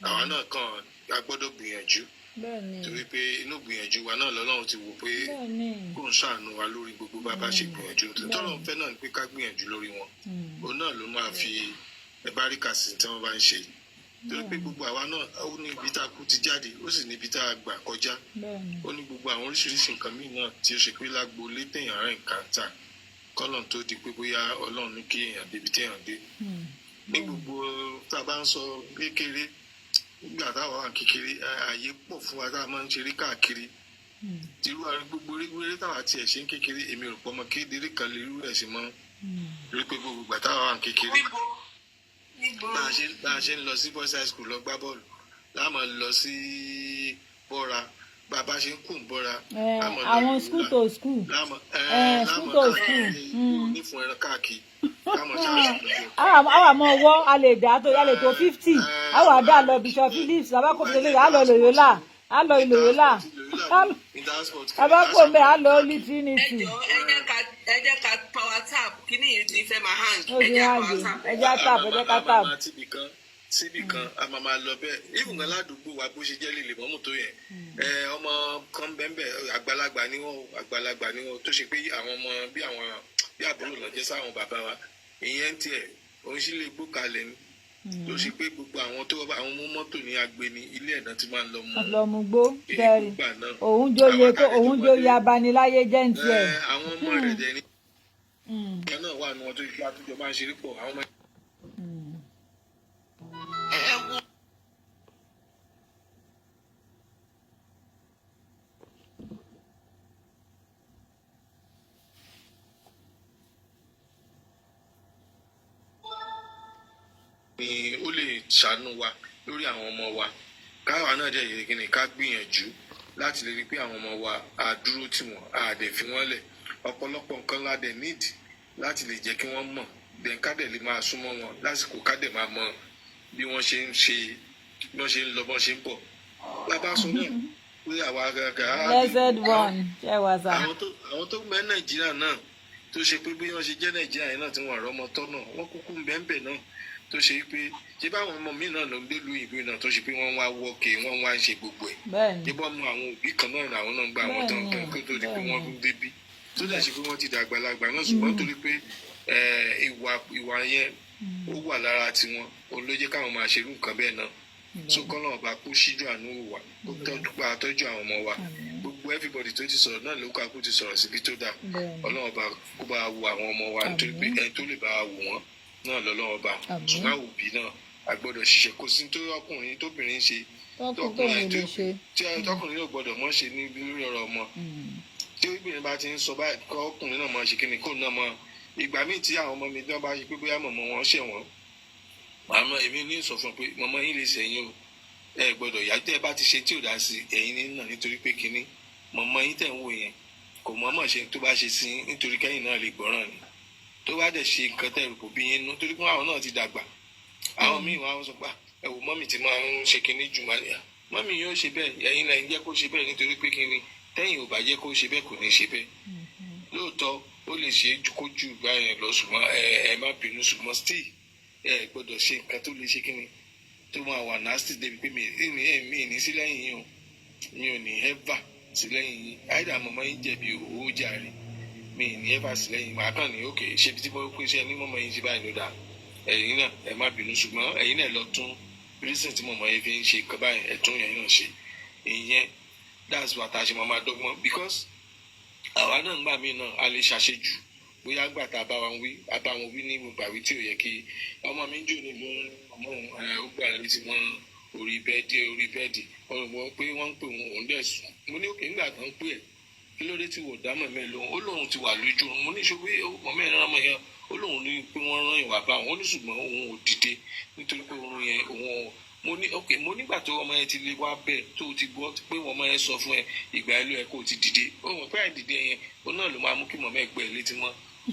Àwa náà kàn a gbọ́dọ̀ gbìyànjú, torí pé inú gbìyànjú wa náà lọ́lọ́run ti wò pé kó ń ṣàánú wa lórí gbogbo bá bá ṣe gbìyànjú. Tọ́lọ́run fẹ́ náà ni pé ká gbìyànjú lórí wọn. Òun náà ló máa fi ẹbáríkà sí tí wọ́n bá ń ṣe, torí pé gbogbo àwa náà, ó ní ibi tá a kú ti jáde, ó sì ní ibi tá a gbà kọjá. Ó ní gbogbo àwọn oríṣiríṣi nǹkan míì náà tí ó ṣe pé lágbo létèèyàn rẹ̀ nǹkan ta kọ́lọ́n tó di pé bóyá Ọlọ́run ní kí èèyàn débi téèyàn dé. Ní gbogbo tá a bá ń sọ kékeré, nígbà táwa wà kékeré, ààyè pọ̀ fún wa tá a máa ń ṣeré káàkiri. Irú gbogbo eré táwa tiẹ̀ ṣe ń kékeré, èmi ò pọ̀ mọ́ kéderé kan lè rú ẹ̀ sí mọ́, torí pé gbogbo ìgbà táwa wà kékeré, Níbo níbo? bá a ṣe ń lọ sí boys high school lọ gbá bọ́ọ̀lù, láàmú lọ sí bọ́ra, bá a bá ṣe ń kù ń bọ́ra, láàmú lọ àwọn Loyola, school to school. Láàmú School láàmú to school. káàkiri onífun ẹran káàkiri, láàmú ṣáà ṣe. Àwọn àmọ́ ọwọ́ a lè dá tó, a lè tó 50, àwọn àdá lọ Bishop Phillips, abákòó lè á lọ Loyola, á lọ Loyola, abákòó mbẹ á lọ Holy Ẹ Trinity. jọ, ẹ jẹ́ ká power tap. Kíní yìí ti fẹ́ máa hang. Ó Ẹ ti jẹ́ hang. power tap. Ẹ jẹ́ á tap, ẹ jẹ́ ká tap. A máa tíbi kan síbì kan, a máa máa lọ bẹ́ẹ̀. Even gan ládùúgbò wa, bó ṣe jẹ́ lè lè mọ́mù tó yẹn, ọmọ kan bẹ́ẹ̀, àgbàlagbà ni wọ́n o, àgbàlagbà ni wọ́n, tó ṣe pé àwọn ọmọ bí àwọn bí àbúrò lọ jẹ́ sáwọn bàbá wa. Ìyẹn ń tiẹ̀ òun sì lè gbó kalẹ̀ ni, tó ṣe pé gbogbo àwọn tó àwọn mú mọ́tò ní agbe ní ilé ẹ̀dá tí máa ń lọ mú Lọ mú gbó tẹ́rì. ìgbà náà. Òun jóye Àwọn tó àtàlejò òun jóye mọ́lé. abaniláyé jẹ́ ń tiẹ̀. Àwọn ọmọ rẹ̀ dẹ̀ ní ìyẹn náà wà ní wọn tó ṣe pé àtúnjọ máa ń ṣeré pọ̀, àwọn ọmọ Ẹ wo. Ni ó lè ṣàánú wa lórí àwọn ọmọ wa. Káwa náà jẹ́ ìrèké ká gbìyànjú láti lè rí i pé àwọn ọmọ wa, á dúró tì wọ́n, á dẹ̀ fi wọ́n lẹ̀. Ọ̀pọ̀lọpọ̀ nǹkan la dẹ̀ need láti lè jẹ́ kí wọ́n mọ̀ dẹ̀, ká dẹ̀ lè máa súnmọ́ wọn lásìkò, ká dẹ̀ máa mọ bí wọ́n ṣe ń ṣe, bí wọ́n ṣe ń lọ, bí wọ́n ṣe ń bọ̀. Bàbá sọ náà pé àwa gàgà Blessed one, ṣe wà sá. Àwọn tó ń bẹ Nàìjíríà náà, tó ṣe pé bí wọ́n ṣe jẹ́ Nàìjíríà yẹn náà, tí wọ́n rọ́mọ tọ́ náà, wọ́n kúkú ń bẹ́ẹ̀ bẹ́ẹ̀ náà, tó ṣe pé ṣé báwọn ọmọ mi náà ló ń dé lu ìlú náà, tó ṣe pé wọ́n wá wọ́ọ̀kì, wọ́n wá ń ṣe gbogbo ẹ̀. Bẹ́ẹ̀ni. Ṣé bọ́ mọ àwọn òbí kan náà làwọn náà ń gba àwọn tó ń tán kó tó di pé wọ́n tún débí, tó dẹ̀ ṣe pé wọ́n ti dàgbàlagbà náà, ṣùgbọ́n torí pé ìwà yẹn ó wà lára tiwọn, òun ló jẹ́ káwọn máa ṣerú nǹkan bẹ́ẹ̀ náà. So kọ́nà ọba kó síjú àánú wò wá, kó tọ́jú pa tọ́jú àwọn ọmọ wa. Gbogbo everybody tó ti sọ̀rọ̀ náà ló kọ́ akó ti sọ̀rọ̀ síbi tó dáa. Ọlọ́run ọba kó bá wo àwọn ọmọ wa, nítorí pé ẹni tó lè bá wa wò wọ́n náà lọ́lọ́run ọba. Ṣùgbọ́n àwọn òbí náà a gbọ́dọ̀ ṣiṣẹ́. Kò sí tó ọkùnrin tóbìnrin ṣe tọkùn tóun lè ṣe. Tí tọkùnrin yóò gbọ́dọ̀ mọ́ ṣe ní lórí ọ̀rọ̀ ọmọ. Tí obìnrin bá ti ń sọ báyìí, kọ́ ọkùnrin náà máa ṣe kíni, kó náà mọ. Ìgbà míì tí àwọn ọmọ mi tí wọ́n bá ṣe pé bóyá mọ̀mọ́ wọn ṣẹ̀ wọ́n, màmá èmi ní sọ fún ọ pé mọ̀mọ́ yín lè ṣẹ̀yìn o, ẹ gbọ́dọ̀ yá tẹ́ ẹ bá ti ṣe tí ò dá sí ẹ̀yin ní náà, nítorí pé kíní mọ̀mọ́ yín tẹ̀ ń wò yẹn kò mọ̀ọ́mọ̀ ṣe tó bá ṣe sí yín, nítorí kẹ́yìn náà lè gbọ́ràn ni. Tó bá dẹ̀ ṣe nǹkan tẹ́ rò kò bí yín nú, torí pé àwọn náà ti dàgbà. Àwọn míì wọn á sọ pé, "Ah, ẹ wò, mọ́mì ti máa ń ṣe kinní jù máa ní à, mọ́mì yóò ṣe bẹ́ẹ̀, ẹ̀yin lẹ́yìn jẹ́ kó ṣe bẹ́ẹ̀, nítorí pé kinní tẹ́yìn ò bá jẹ́ kó ṣe bẹ́ẹ̀, kò ní ṣe bẹ́ẹ̀." Lóòótọ́ ó lè ṣe é kó ju ìgbà yẹn lọ, ṣùgbọ́n ẹ má bínú, ṣùgbọ́n still ẹ gbọ́dọ̀ ṣe nǹkan tó lè ṣe kinní tó máa wà nasty débi pé mi ní sí lẹ́yìn yín o, mi ò ní ever sí lẹ́yìn yín. Àìdá mọ̀mọ́ yín jẹ̀bi owó jàre, mi ní ever sí lẹ́yìn. Màá kàn ní òkè ṣé ibi tí mo pín sí ẹ ní mọ̀mọ́ yín ṣe báyìí ló dáa. Ẹ̀yin náà ẹ má bínú, ṣùgbọ́n ẹ̀yin náà lọ tún reason tí mọ̀mọ́ yín fi ń ṣe nǹkan báyìí, ẹ tún yẹn náà ṣe. Ìyẹn, that's what a ṣe máa máa dọ́gbọ́n, because àwa náà ń gbà mí náà, a lè ṣàṣejù. Bóyá gbà tá a bá wọn wí, a bá wọn wí ní gbogbo àwí tí ò yẹ kí ọmọ mi ń jò ní ló ń ọmọ òun ó gbà létí mọ́ orí bẹ́ẹ̀dì ọ̀rọ̀ pé wọ́n ń pè òun, òun dẹ̀ sùn. Mo ní òkè, nígbà tó ń pè ẹ́, kí ló dé tí wò dá mọ̀mọ́ ẹ̀ lóhùn? Ó lóun ti wà lójú oorun. Mo ní ṣe pé mọ̀mọ́ ẹ̀ rán ọmọ yẹn? Ó lóun ní pé wọ́n rán ìwà bá òun. Ó ní ṣùgbọ́n òun ò dìde nítorí pé oorun yẹn òun ò. Mo ní ok, mo nígbà tó ọmọ yẹn ti lè wá bẹ́ẹ̀, tó o ti gbọ́ pé ọmọ yẹn sọ fún ẹ, ìgbà ẹ ló yẹ kó o ti dìde. Ó mọ̀ pé àìdìde yẹn, ó náà ló máa mú kí mọ̀mọ́ ẹ gbẹ́ ẹ létí mọ́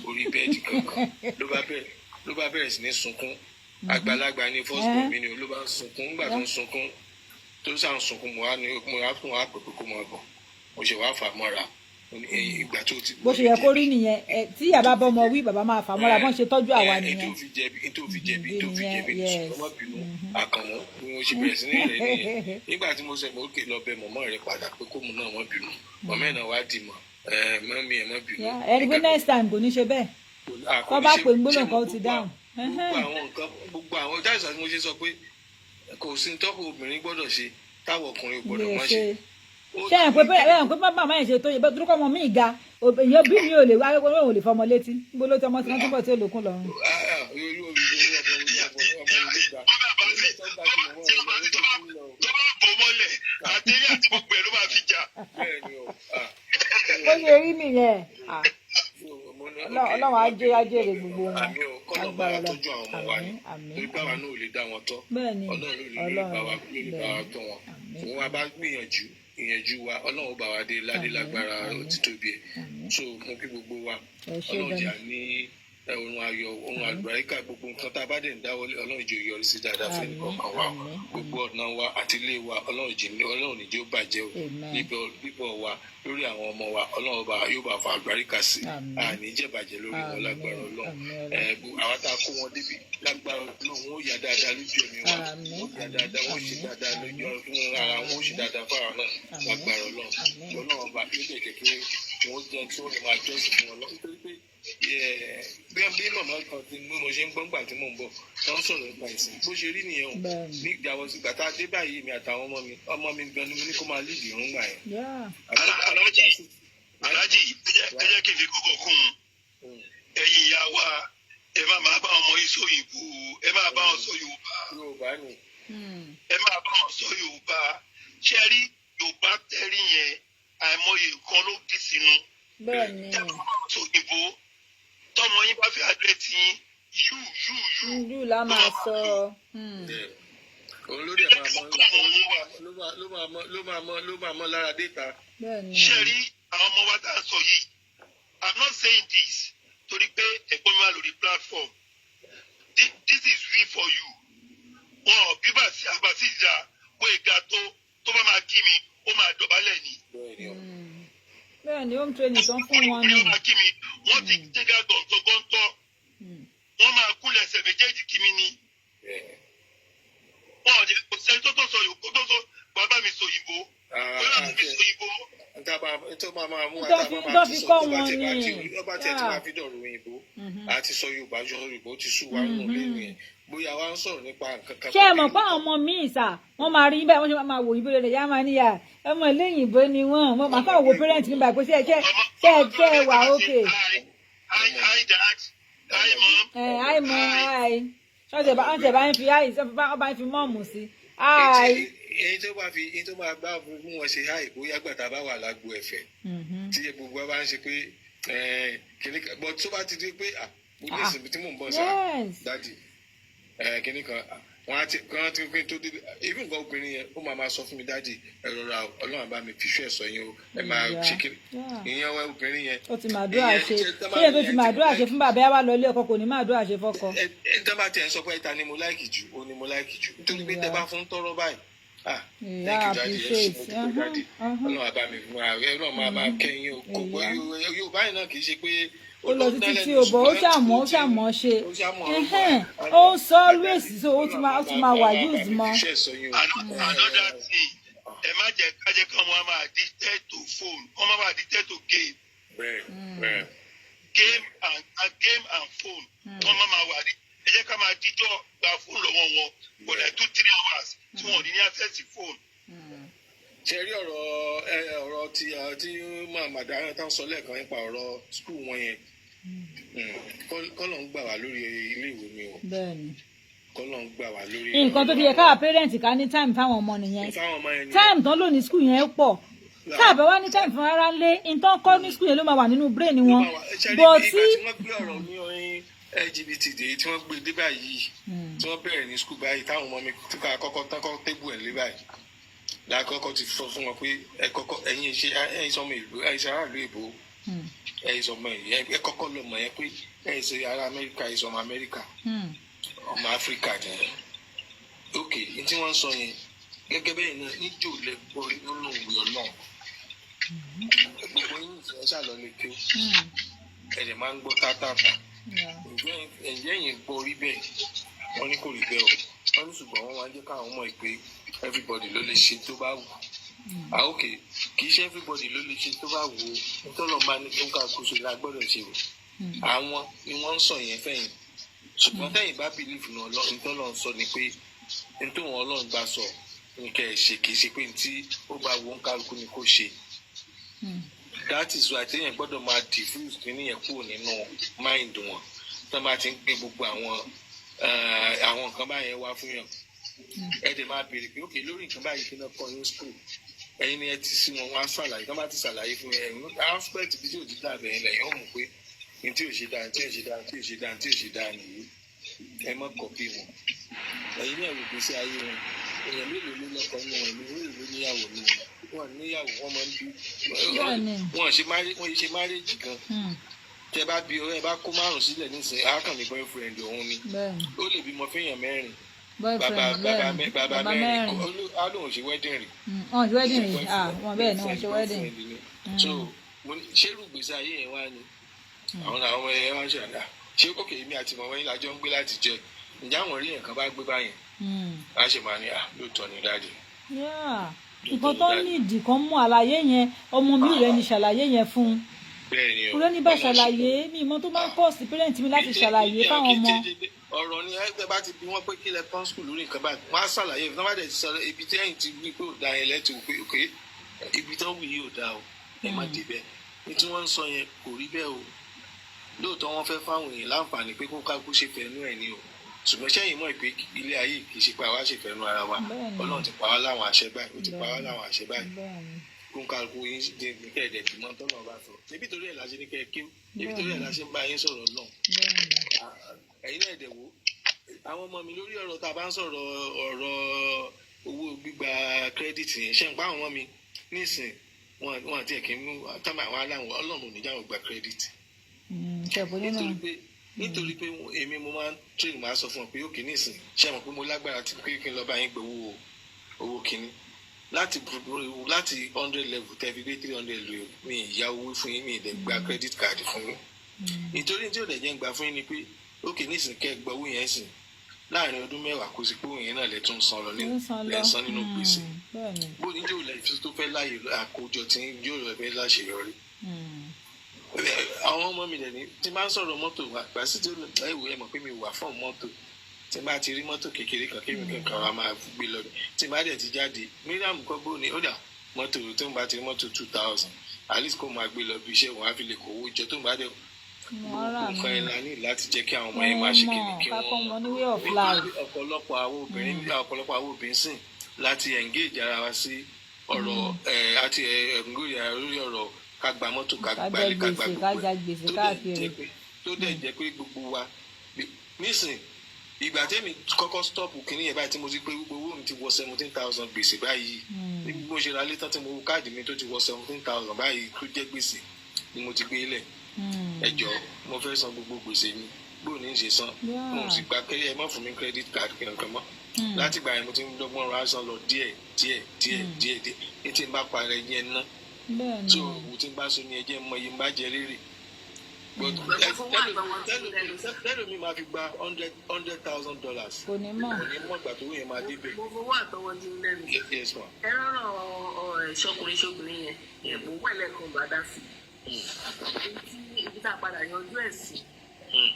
orí bẹ́ẹ̀dì kankan. Ló bá bẹ̀rẹ̀ sí ní sunkún. Àgbàlagbà ní first born mi ni, ló bá ń sunkún. Nígbà tó ń sunkún, tó sàn sunkún, mo wá ní mo wá fún wa pé kó máa bọ̀. Mo ṣe wá fà mọ́ra. Mo ní, "Ẹ̀yin, ìgbà tó ti Bó ṣe yẹ kó rí nìyẹn. Ẹ tí ìyá bá bọ́mọ wí, bàbá máa fà mọ́ra. Bọ́n ṣe tọ́jú àwa nìyẹn. Ètò fi jẹ̀bi, ètò fi jẹ̀bi, ètò fi Nìyẹn, jẹ̀bi. Yes. Ọmọ bínú àkànwọ́ bí mo ṣe bẹ̀rẹ̀ sí ní rẹ̀ nìyẹn. Nígbà tí mo sọ pé òkè, lọ bẹ mọ̀mọ́ rẹ padà pé kó mu náà wọ́n bínú, mọ̀mọ́ ẹ̀ náà wá dì mọ́ ẹ, mọ́mí ẹ̀ mọ́ bínú. Yeah, ẹni pé next time kò ní ṣe bẹ́ẹ̀. Tó bá pè ń gbólóhùn kan, ó ti dáhùn. Gbogbo àwọn nǹkan, gbogbo àwọn jáde àti mo ṣe sọ pé kò sí tọ́kọ obìnrin gbọ́dọ̀ ṣe táwọn ọkùnrin ò gbọ́dọ̀ lè má ṣe. ṣe. Ṣé ẹ̀ pé ẹ̀ pé bàbá yẹn ṣe tó yẹ bẹ́ẹ̀ dúró kọ́ ọmọ mi ga, èyàn bí mi ò lè wáyé, ò lè fọmọ létí. Níbo ló ti ọmọ tí wọ́n túbọ̀ tí ó lòkun lọ́rùn. Ah, ah, irú irú irú ọmọ irú ọmọ mọ́lẹ̀, àtẹ̀yìn àti gbogbo ẹ̀ ló máa fi jà. Bẹ́ẹ̀ ni o. Ah, Bó ṣe rí nìyẹn. Ah, so mo ní, Ọlọ́run okay, Ọlọ́run á jẹ́ ajére gbogbo wọn. Àmín o, kọ́nà bá Agbára wa Ọlọ́run. tọ́jú àwọn ọmọ wa ni. Àmín, àmín, Torí báwa àmín. náà ò lè dá wọn tọ́. Bẹ́ẹ̀ ni. Ọlọ́run ló lè bá wa Ọlọ́run ló lè bá wa bẹ́ẹ̀. tọ́ wọn. Àmín. Òun wa bá gbìyànjú ìyànjú wa, Ọlọ́run bá wa dé ládé Àmín, lágbára àmín, títóbi ẹ̀. Àmín. So mo kí gbogbo wa. Ẹ ṣé Ọlọ́run gan jẹ́ ni. à ní oorun ayọ̀, oorun Àmín. àlùbáríkà, gbogbo nǹkan tá a bá dẹ̀ ń dáwọ́lé, Ọlọ́run jẹ́ ó yọrí sí dáadáa fún Àmín, ẹnìkọ̀ọ̀kan wa. àmín, Gbogbo àmín. ọ̀nà wa àti ilé wa, Ọlọ́run jẹ́ Ọlọ́run ní jẹ́ ó bàjẹ́ o. Amen. Bíbọ̀ wa lórí àwọn ọmọ wa, Ọlọ́run bá yóò bá fa àlùbáríkà sí. Àmín. Àní jẹ́bàjẹ́ lórí wọn Àmín, lágbára Ọlọ́run. àmín Ọlọ́run. Àwa tá a kó wọn débi lágbára Ọlọ́run, wọn ó yà dáadáa lójú ẹ̀mí wa. Àmín, Wọ́n ó yà àmín, dáadáa, wọ́n ó ṣe àmín, dáadáa lójú àmín. ọdún ara wọn, ó ṣe Àmín. dáadáa fáwọn náà Àmín. lágbára Ọlọ́run. Àmín. Ọlọ́run bá yóò dẹ̀ jẹ́ kí wọ́n jẹ́ tí wọ́n lè máa jọ́sìn fún wọn lọ. Nítorí pé bí màmá kan ti bí mo ṣe ń gbọ́ngbà tí mò ń bọ̀ tó ń sọ̀rọ̀ nípa ìsìn bó ṣe rí nìyẹn o. Bẹ́ẹ̀ni. Ní ìgbà ìgbà tá a dé báyìí, èmi àtàwọn ọmọ mi, ọmọ mi gan ni mo ní kó máa lead ìrun gbà yẹn. Aláàjì, aláàjì, ẹ jẹ́ kí n fi kókó kún un. Ẹ̀yin ìyá wa, ẹ má máa bá ọmọ yìí sọ òyìnbó, ẹ má bá wọn sọ Yorùbá. Yorùbá ni. Ẹ máa bá wọn sọ Yorùbá. Ṣé ẹ rí Yorùbá tẹ́rí yẹn, àìmọye nǹkan ló dì sínú. Bẹ́ẹ̀ni. Tẹ́ bá wọn sọ òyìnbó, tọmọ yín bá fi address yín, you, you, you. Ndú la máa sọ. Òun lórí ẹ̀ máa mọ́ ló máa mọ́ lára déta. Bẹ́ẹ̀ni. Ṣé rí àwọn ọmọ wa tá à ń sọ yìí, I'm not saying this torí pé ẹ̀gbọ́n mi wà lórí platform. This is we for you. Wọn ò bí bàtí àbàtì ìjà bó ìga tó bá máa kí mi, ó máa dọ̀bálẹ̀ ni. Bẹ́ẹ̀ni o. Bẹ́ẹ̀ni, home training tán fún wọn ni. Ó máa kí mi, wọ́n ti jẹ́gà gọ̀ǹtọ̀ gọ́ǹtọ̀, wọ́n máa kúnlẹ̀ ẹsẹ̀ méjèèjì kí mi ni. Bẹ́ẹ̀ni. Wọn ò jẹ́ kò sẹ́ni tó sọ Yorùbá tó sọ bàbá mi sọ òyìnbó, bàbá mi sọ òyìnbó. Tó máa máa mú Tó fi kọ́ wọn ni. Tó bá tiẹ̀ tí máa fi dọ̀rọ̀ òyìnbó àti sọ Yorùbá, sọ Yorùbá, ó ti sú wa nínú ilé nìyẹn, bóyá wa ń sọ̀rọ̀ nípa nǹkan kan. Ṣé ẹ mọ̀ pé àwọn ọmọ míì sà, wọ́n máa rí báyìí, wọ́n ṣe máa wò yín bóyá yá máa níyà ọmọ ilé òyìnbó ni wọ́n. Mo máa kàn wo parent mi báyìí pé ṣé ẹ wà okay. Hi, hi, hi dad, hi mom. Ẹ hi mom, hi. Ṣọ́ọ̀ṣì bá wọ́n tẹ̀ bá ń fi hi, wọ́n bá ń fi mom sí hi. Èyí tó bá fi èyí tó máa bá mú wọn ṣe hi, bóyá gbàtà bá wà lágbo ẹ̀fẹ̀ tí gbogbo wa bá ń ṣe pé kìnní kan, but tó bá ti di pé mo ní ìsìnkú tí mò ń bọ̀ sá, daddy, kìnní kan, wọn á ti kàn ti pé tó débi even nǹkan obìnrin yẹn, ó máa máa sọ fún mi, "Daddy, ẹ rọra o, Ọlọ́run bá mi fi ṣú ẹ̀ sọ yín o, ẹ máa ṣe kí ìyẹn wẹ obìnrin yẹn." Ó ti máa dúrà ṣe, ṣé yẹn tó ti máa dúrà ṣe fún bàbá ẹ wá lọ ilé ọkọ, kò ní máa dúrà ṣe fọ́kọ. Ẹ tẹ́ bá tiẹ̀ ń sọ pé ta ni mo like jù, ó ní mo like jù, nítorí pé tẹ́ bá fún tọrọ báyìí, "Ah, thank you daddy, ẹ ṣe, mo dúpẹ́ daddy, Ọlọ́run àbá mi fún wa, Ọlọ́run máa máa kẹ́yìn o." Kò gbọ́ Yorùbá yìí náà, kì í ṣe pé Ó lọ títí tí o bọ̀, ó ṣàmọ́ ṣe, ó ń sọ always, so ó ti máa wà use mọ́. Another thing, ẹ má jẹ́ ká jẹ́ kí wọ́n máa addicted to phone, wọ́n máa addicted to game. Bẹ́ẹ̀. Game and phone, wọ́n máa wà ní, ẹ jẹ́ ká máa díjọ́ gba fóònù lọ́wọ́ wọn for like 2-3 hours tí wọ́n ò ní ní access sí phone. Ṣe rí ọ̀rọ̀ ọ̀rọ̀ tí màmá tán sọ lẹ́ẹ̀kan nípa ọ̀rọ̀ school wọn yẹn, kọ́lọ̀ ń gbà wá lórí iléèwé ni o. Bẹ́ẹ̀ni. Kọ́lọ̀ ń gbà wá lórí. Nǹkan tó fi yẹ káwa parent ká ní time fáwọn ọmọ nìyẹn. Fáwọn ọmọ yẹn ni. Time tán lò ní school yẹn pọ̀, tá a bá wá ní time fún rárá lé, nǹkan kọ́ ní school yẹn ló máa wà nínú brain wọn. Bọ̀ tí ìgbà tí wọ́n gbé ọ̀rọ̀ ní orin LGBT dé, tí wọ́n gbé dé báyìí, tí wọ́n bẹ̀rẹ̀ ní school báyìí, táwọn ọmọ mi tí ká kọ́kọ́ tán kọ́ table ẹ̀ lé báyìí, lákọ́kọ́ ti sọ fún wọn pé ẹ kọ́kọ́, ẹ̀yin ṣe ẹ̀yin sọmọ ìlú, ẹ̀yin ṣe aráàlú ìbò, ẹ̀yin sọmọ ẹ kọ́kọ́ lọ mọ̀ yẹn pé ẹ̀yin ṣe ará Amẹ́ríkà, ẹ̀yin sọmọ Amẹ́ríkà, ọmọ Áfíríkà nìyẹn. Ok, ní tí wọ́n ń sọ yẹn gẹ́gẹ́ bẹ́ẹ̀ náà níjò lẹ gbọ́ nínú ìwé Ọlọ́run, gbogbo yín ìfẹ́ ṣàlọ́ lè kí ó ẹ̀jẹ̀ máa ń gbọ́ tátàtà. Ǹjẹ́ ẹ̀yin gbọ́ rí bẹ́ẹ̀? Wọ́n ní kò rí bẹ́ẹ̀ o. Wọ́n ní ṣùgbọ́n wọ́n máa ń jẹ́ káwọn mọ̀ pé everybody ló lè ṣe tó bá wù. Ah, ok, kì í ṣe everybody ló lè ṣe tó bá wù ú. Nítorí ọba ní tó ń ká kóso la gbọ́dọ̀ ṣe o. Àwọn ni wọ́n ń sọ yẹn fẹ̀yìn, ṣùgbọ́n tẹ̀yìn bá believe nù ọlọ́, nítorí Ọlọ́run sọ ni pé nítorí wọn Ọlọ́run bá sọ ní kẹ́ ẹ̀ ṣe, kì í ṣe pé ní tí ó bá wù ú kálukú ni kò ṣe. That is why téèyàn gbọ́dọ̀ máa diffuse kíní yẹn kúrò nínú mind wọn tí wọ́n bá ti ń gbé gbogbo àwọn nǹkan báyẹn wá fún yàn. Ẹ dẹ̀ máa béèrè pé, "Okay, lórí nǹkan báyìí, kí náà kọ́ yín school?" Ẹ̀yin ni ẹ ti sí wọn, wọn á ṣàlàyé. Tó bá ti ṣàlàyé fún yẹn, aspect bí tí ò ti dà bẹ́ẹ̀ lẹ́yìn ó mọ̀ pé ní tí ò ṣe dáa, ní tí ò ṣe dáa, ní tí ò ṣe dáa, ní tí ò ṣe dáa nìyí. Ẹ má copy wọn. Ẹ̀yin náà wò gbèsè ayé wọn. Èèyàn mélòó ló lọ́kọ nínú wọn? Ìlú mélòó ló níyàwó nínú wọn? Wọn níyàwó, wọn máa ń bí wọn ṣe marriage, wọn ṣe marriage gan. Tẹ bá bí ẹ bá kó márùn sílẹ̀ nísìnyí, á kàn ní boyfriend òun ni. Ó lè bímọ fẹ́yàn mẹ́rin, bàbá boyfriend bàbá bàbá bàbá mẹ́rin. mẹ́rin. Á lóun ṣe wedding rí. Wọn ṣe wedding rí. Ah, wọn bẹ́ẹ̀ ni, wọn ṣe wedding. Boyfriend ni. So mo ní, ṣé irú ìgbésí ayé yẹn wá ni àwọn ọmọ yẹn wá ń ṣàdá ṣé? Ókè, èmi àti mọ̀mọ́ yín lájọ ń gbé láti jẹ. Ǹjẹ́ àwọn rí nǹkan bá gbé báyẹn, á ṣe máa ní à lóòótọ́ ni daddy. Yeah. Nǹkan tó ní ìdí kan mú àlàyé yẹn, ọmọ mi rẹ ni ṣàlàyé yẹn fún un. Bẹ́ẹ̀ ni o. Kúrẹ́ ní bá ṣàlàyé mi ìmọ̀ tó máa ń pọ̀ sí parent mi láti ṣàlàyé fáwọn ọmọ. Ọ̀rọ̀ ni ẹgbẹ́ bá ti bí wọ́n pé kí lẹ kọ́ school lórí nǹkan báyìí, wọ́n á ṣàlàyé. Wọ́n bá dẹ̀ ti sọ ibi tí ẹ̀yìn ti wí pé ò da yẹn, lẹ́tì wò pé ok, ibi tó wù yìí ò da o, ẹ má dé bẹ́ẹ̀. Ní tí wọ́n ń sọ yẹn kò rí bẹ́ẹ̀ o. Lóòótọ́ wọ́n fẹ́ fáwọn èèyàn láǹfààní pé kó kákú ṣe fẹ́nu ẹ̀ ní o, ṣùgbọ́n sẹ́yìn mọ̀ pé ilé ayé kì í ṣe pé àwa ṣe fẹ́nu ara wa? Ọlọ́run ti pa wá láwọn àṣẹ báyìí, ó ti pa wá láwọn àṣẹ báyìí. Kó ń kálukú yín dé ní kẹ́ẹ̀dẹ̀ tí mọ́ tọ́lọ́ bá sọ. Ṣebí torí ẹ̀ la ṣe ní kẹ́ ẹ kéwú, ṣebí torí ẹ̀ la ṣe ń bá yín sọ̀rọ̀ náà. Ẹ̀yin náà dẹ̀ wò àwọn ọmọ mi lórí ọ̀rọ̀ tá a bá ń sọ̀rọ̀, ọ̀rọ̀ owó gbígba credit yẹn, ṣe ń pa àwọn ọmọ mi nísìn, wọn àti ẹ̀kí mú táwọn àwọn aláwọ̀ Ọlọ́run ò ní jáwọ́ gba credit. Ṣẹ̀pọ̀ nínú. Nítorí pé èmi mo máa ń train, máa sọ fún ọ pé òkè nísìn, ṣe mọ̀ pé mo lágbára tí pé kí n lọ bá yín gbowó owó kínní láti 100 level tẹ́ fi dé 300 level. Mi ì yá owó fún yín, mi ì dẹ̀ gba credit card fún yín. Nítorí tí ò dẹ̀ jẹ́ ń gbà fún yín ni pé òkè nísìn, kẹ́ ẹ gba owó yẹn sìn, láàrin ọdún 10 kó sì pé òun yẹn náà lẹ tún san lọ ní ń san lẹ lọ. san nínú gbèsè. Bẹ́ẹ̀ni. Bó ní yóò lẹ tó fẹ́ láàyè àkójọ tí yóò lọ fẹ́ láṣeyọrí. Àwọn ọmọ mi dẹ̀ ní tí n bá ń sọ̀rọ̀ mọ́tò àgbà sí tí ó ẹ wò, ẹ mọ̀ pé mi wà fún mọ́tò. Tí n bá ti rí mọ́tò kékeré kan, kémi kankan wa máa gbé lọ. Tí n bá dẹ̀ ti jáde, Mariam kọ́ bó ni ó dà mọ́tò. Tí n bá ti rí mọ́tò 2,000, at least kó máa gbé lọ bí iṣẹ́ wọn á fi lè kó owó jọ tó ń bá dẹ̀ Wọ́n rà nǹkan mí. ẹ̀ la ní láti jẹ́ kí àwọn ọmọ yẹn máa ṣe kíni kí Ká kọ́ wọ́n wọn ní way of life. Ọ̀pọ̀lọpọ̀ àwọn obìnrin sìn láti engage ara wa sí ọ̀rọ̀ ẹ̀ àti engage ara lórí ọ̀rọ̀ ká gba mọ́tò, ká Ká gbalé, jẹ ká gba gbèsè, ká gbogbo ja ẹ̀. gbèsè Tó dẹ̀ káàkiri. tó dẹ̀ jẹ́ pé gbogbo wa nísìn, ìgbà tẹ́mi kọ́kọ́ stop kínní yẹn báyìí, tí mo ti pé gbogbo owó mi ti wọ 17,000 gbèsè báyìí, ní bí mo ṣe ra létán tí mo wo káàdì mi tó ti wọ 17,000 báyìí tó jẹ́ gbèsè ni mo ti gbé lẹ̀. Ẹ jọ̀ọ́, mo fẹ́ san gbogbo gbèsè mi, bó ní í ṣe san? Mo sì gba kẹ́rẹ́, ẹ má fún mi credit card kankan mọ́. Láti ìgbà yẹn, mo ti ń dọ́gbọ́n ra san lọ díẹ̀ díẹ̀ díẹ̀ díẹ̀ díẹ̀. Ní tí n bá parẹ́ yẹn ná so òwò tí n bá so ní ẹjẹ́ mọ iye n bá jẹ rírì. But tẹ́lẹ̀ mi máa fi gba $100,000, Kò ní mọ̀. kò ní mọ̀ ìgbà tó yẹn máa débẹ̀. Mo fowó àtọwọ́ dín lẹ́nu. Yes, ma. Ẹ rọrọ ṣọkùnrin ṣobìnrin yẹn, ẹ̀bùn wẹ̀lẹ̀ kan bá dá sí i tí ibi tá a padà yanjú ẹ̀ sí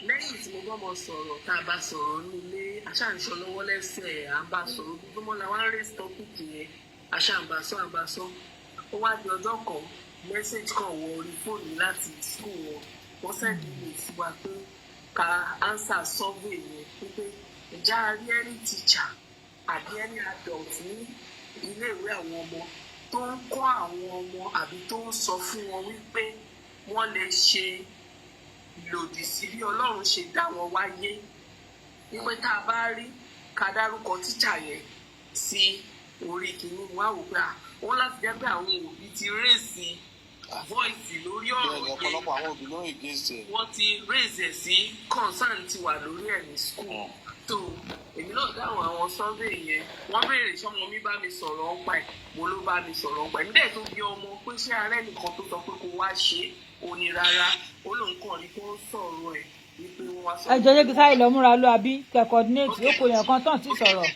lẹ́yìn tí mo bá ọmọ sọ̀rọ̀, tá a bá sọ̀rọ̀ nílé, aṣáǹṣọ lọ́wọ́ lẹ́sẹ̀, à ń bá sọ̀rọ̀ gbogbo mọ́ la wá ń raise topic yẹn, aṣáǹbá sọ, à ń bá sọ. Ó wá di ọjọ́ kan, message kan wọ orí fóònù mi láti school wọn. Wọ́n send email sí wa pé ká answer survey yẹn, wípé ǹjẹ́ a rí any teacher àbí any adult ní iléèwé àwọn ọmọ tó ń kọ́ àwọn ọmọ àbí tó ń sọ fún wọn wípé wọ́n lè ṣe lòdì sí bí Ọlọ́run ṣe dá wọn wáyé, wípé tá a bá rí, ká dárúkọ tíṣà yẹn sí orí kìíní. Wá wò pé wọ́n láti jẹ́ pé àwọn òbí ti raise voice lórí ọ̀rọ̀ Bẹ́ẹ̀ni. yẹn. Ọ̀pọ̀lọpọ̀ àwọn òbí ló ń against ẹ̀. Wọ́n ti raise ẹ̀ sí concern ti wà lórí ẹ̀ ní school. Tó èmi náà dáhùn àwọn survey yẹn. Wọ́n béèrè sọ́mọ mi bá mi sọ̀rọ̀ ọ̀pá ẹ̀, mo ló bá mi sọ̀rọ̀ ọ̀pá ẹ̀. Níbẹ̀ tó bí ọmọ pé ṣé arẹ́ nìkan tó sọ pé kó wá ṣe é, ó ní rárá, ó lóun kàn rí kó ń sọ̀rọ̀ ẹ̀ wípé wọ́n wá sọ. Ẹ jọ̀ọ́, jẹ́ kí sáré lọ múra lọ àbí kẹ coordinate ó kò yàn kan tán tí sọ̀rọ̀.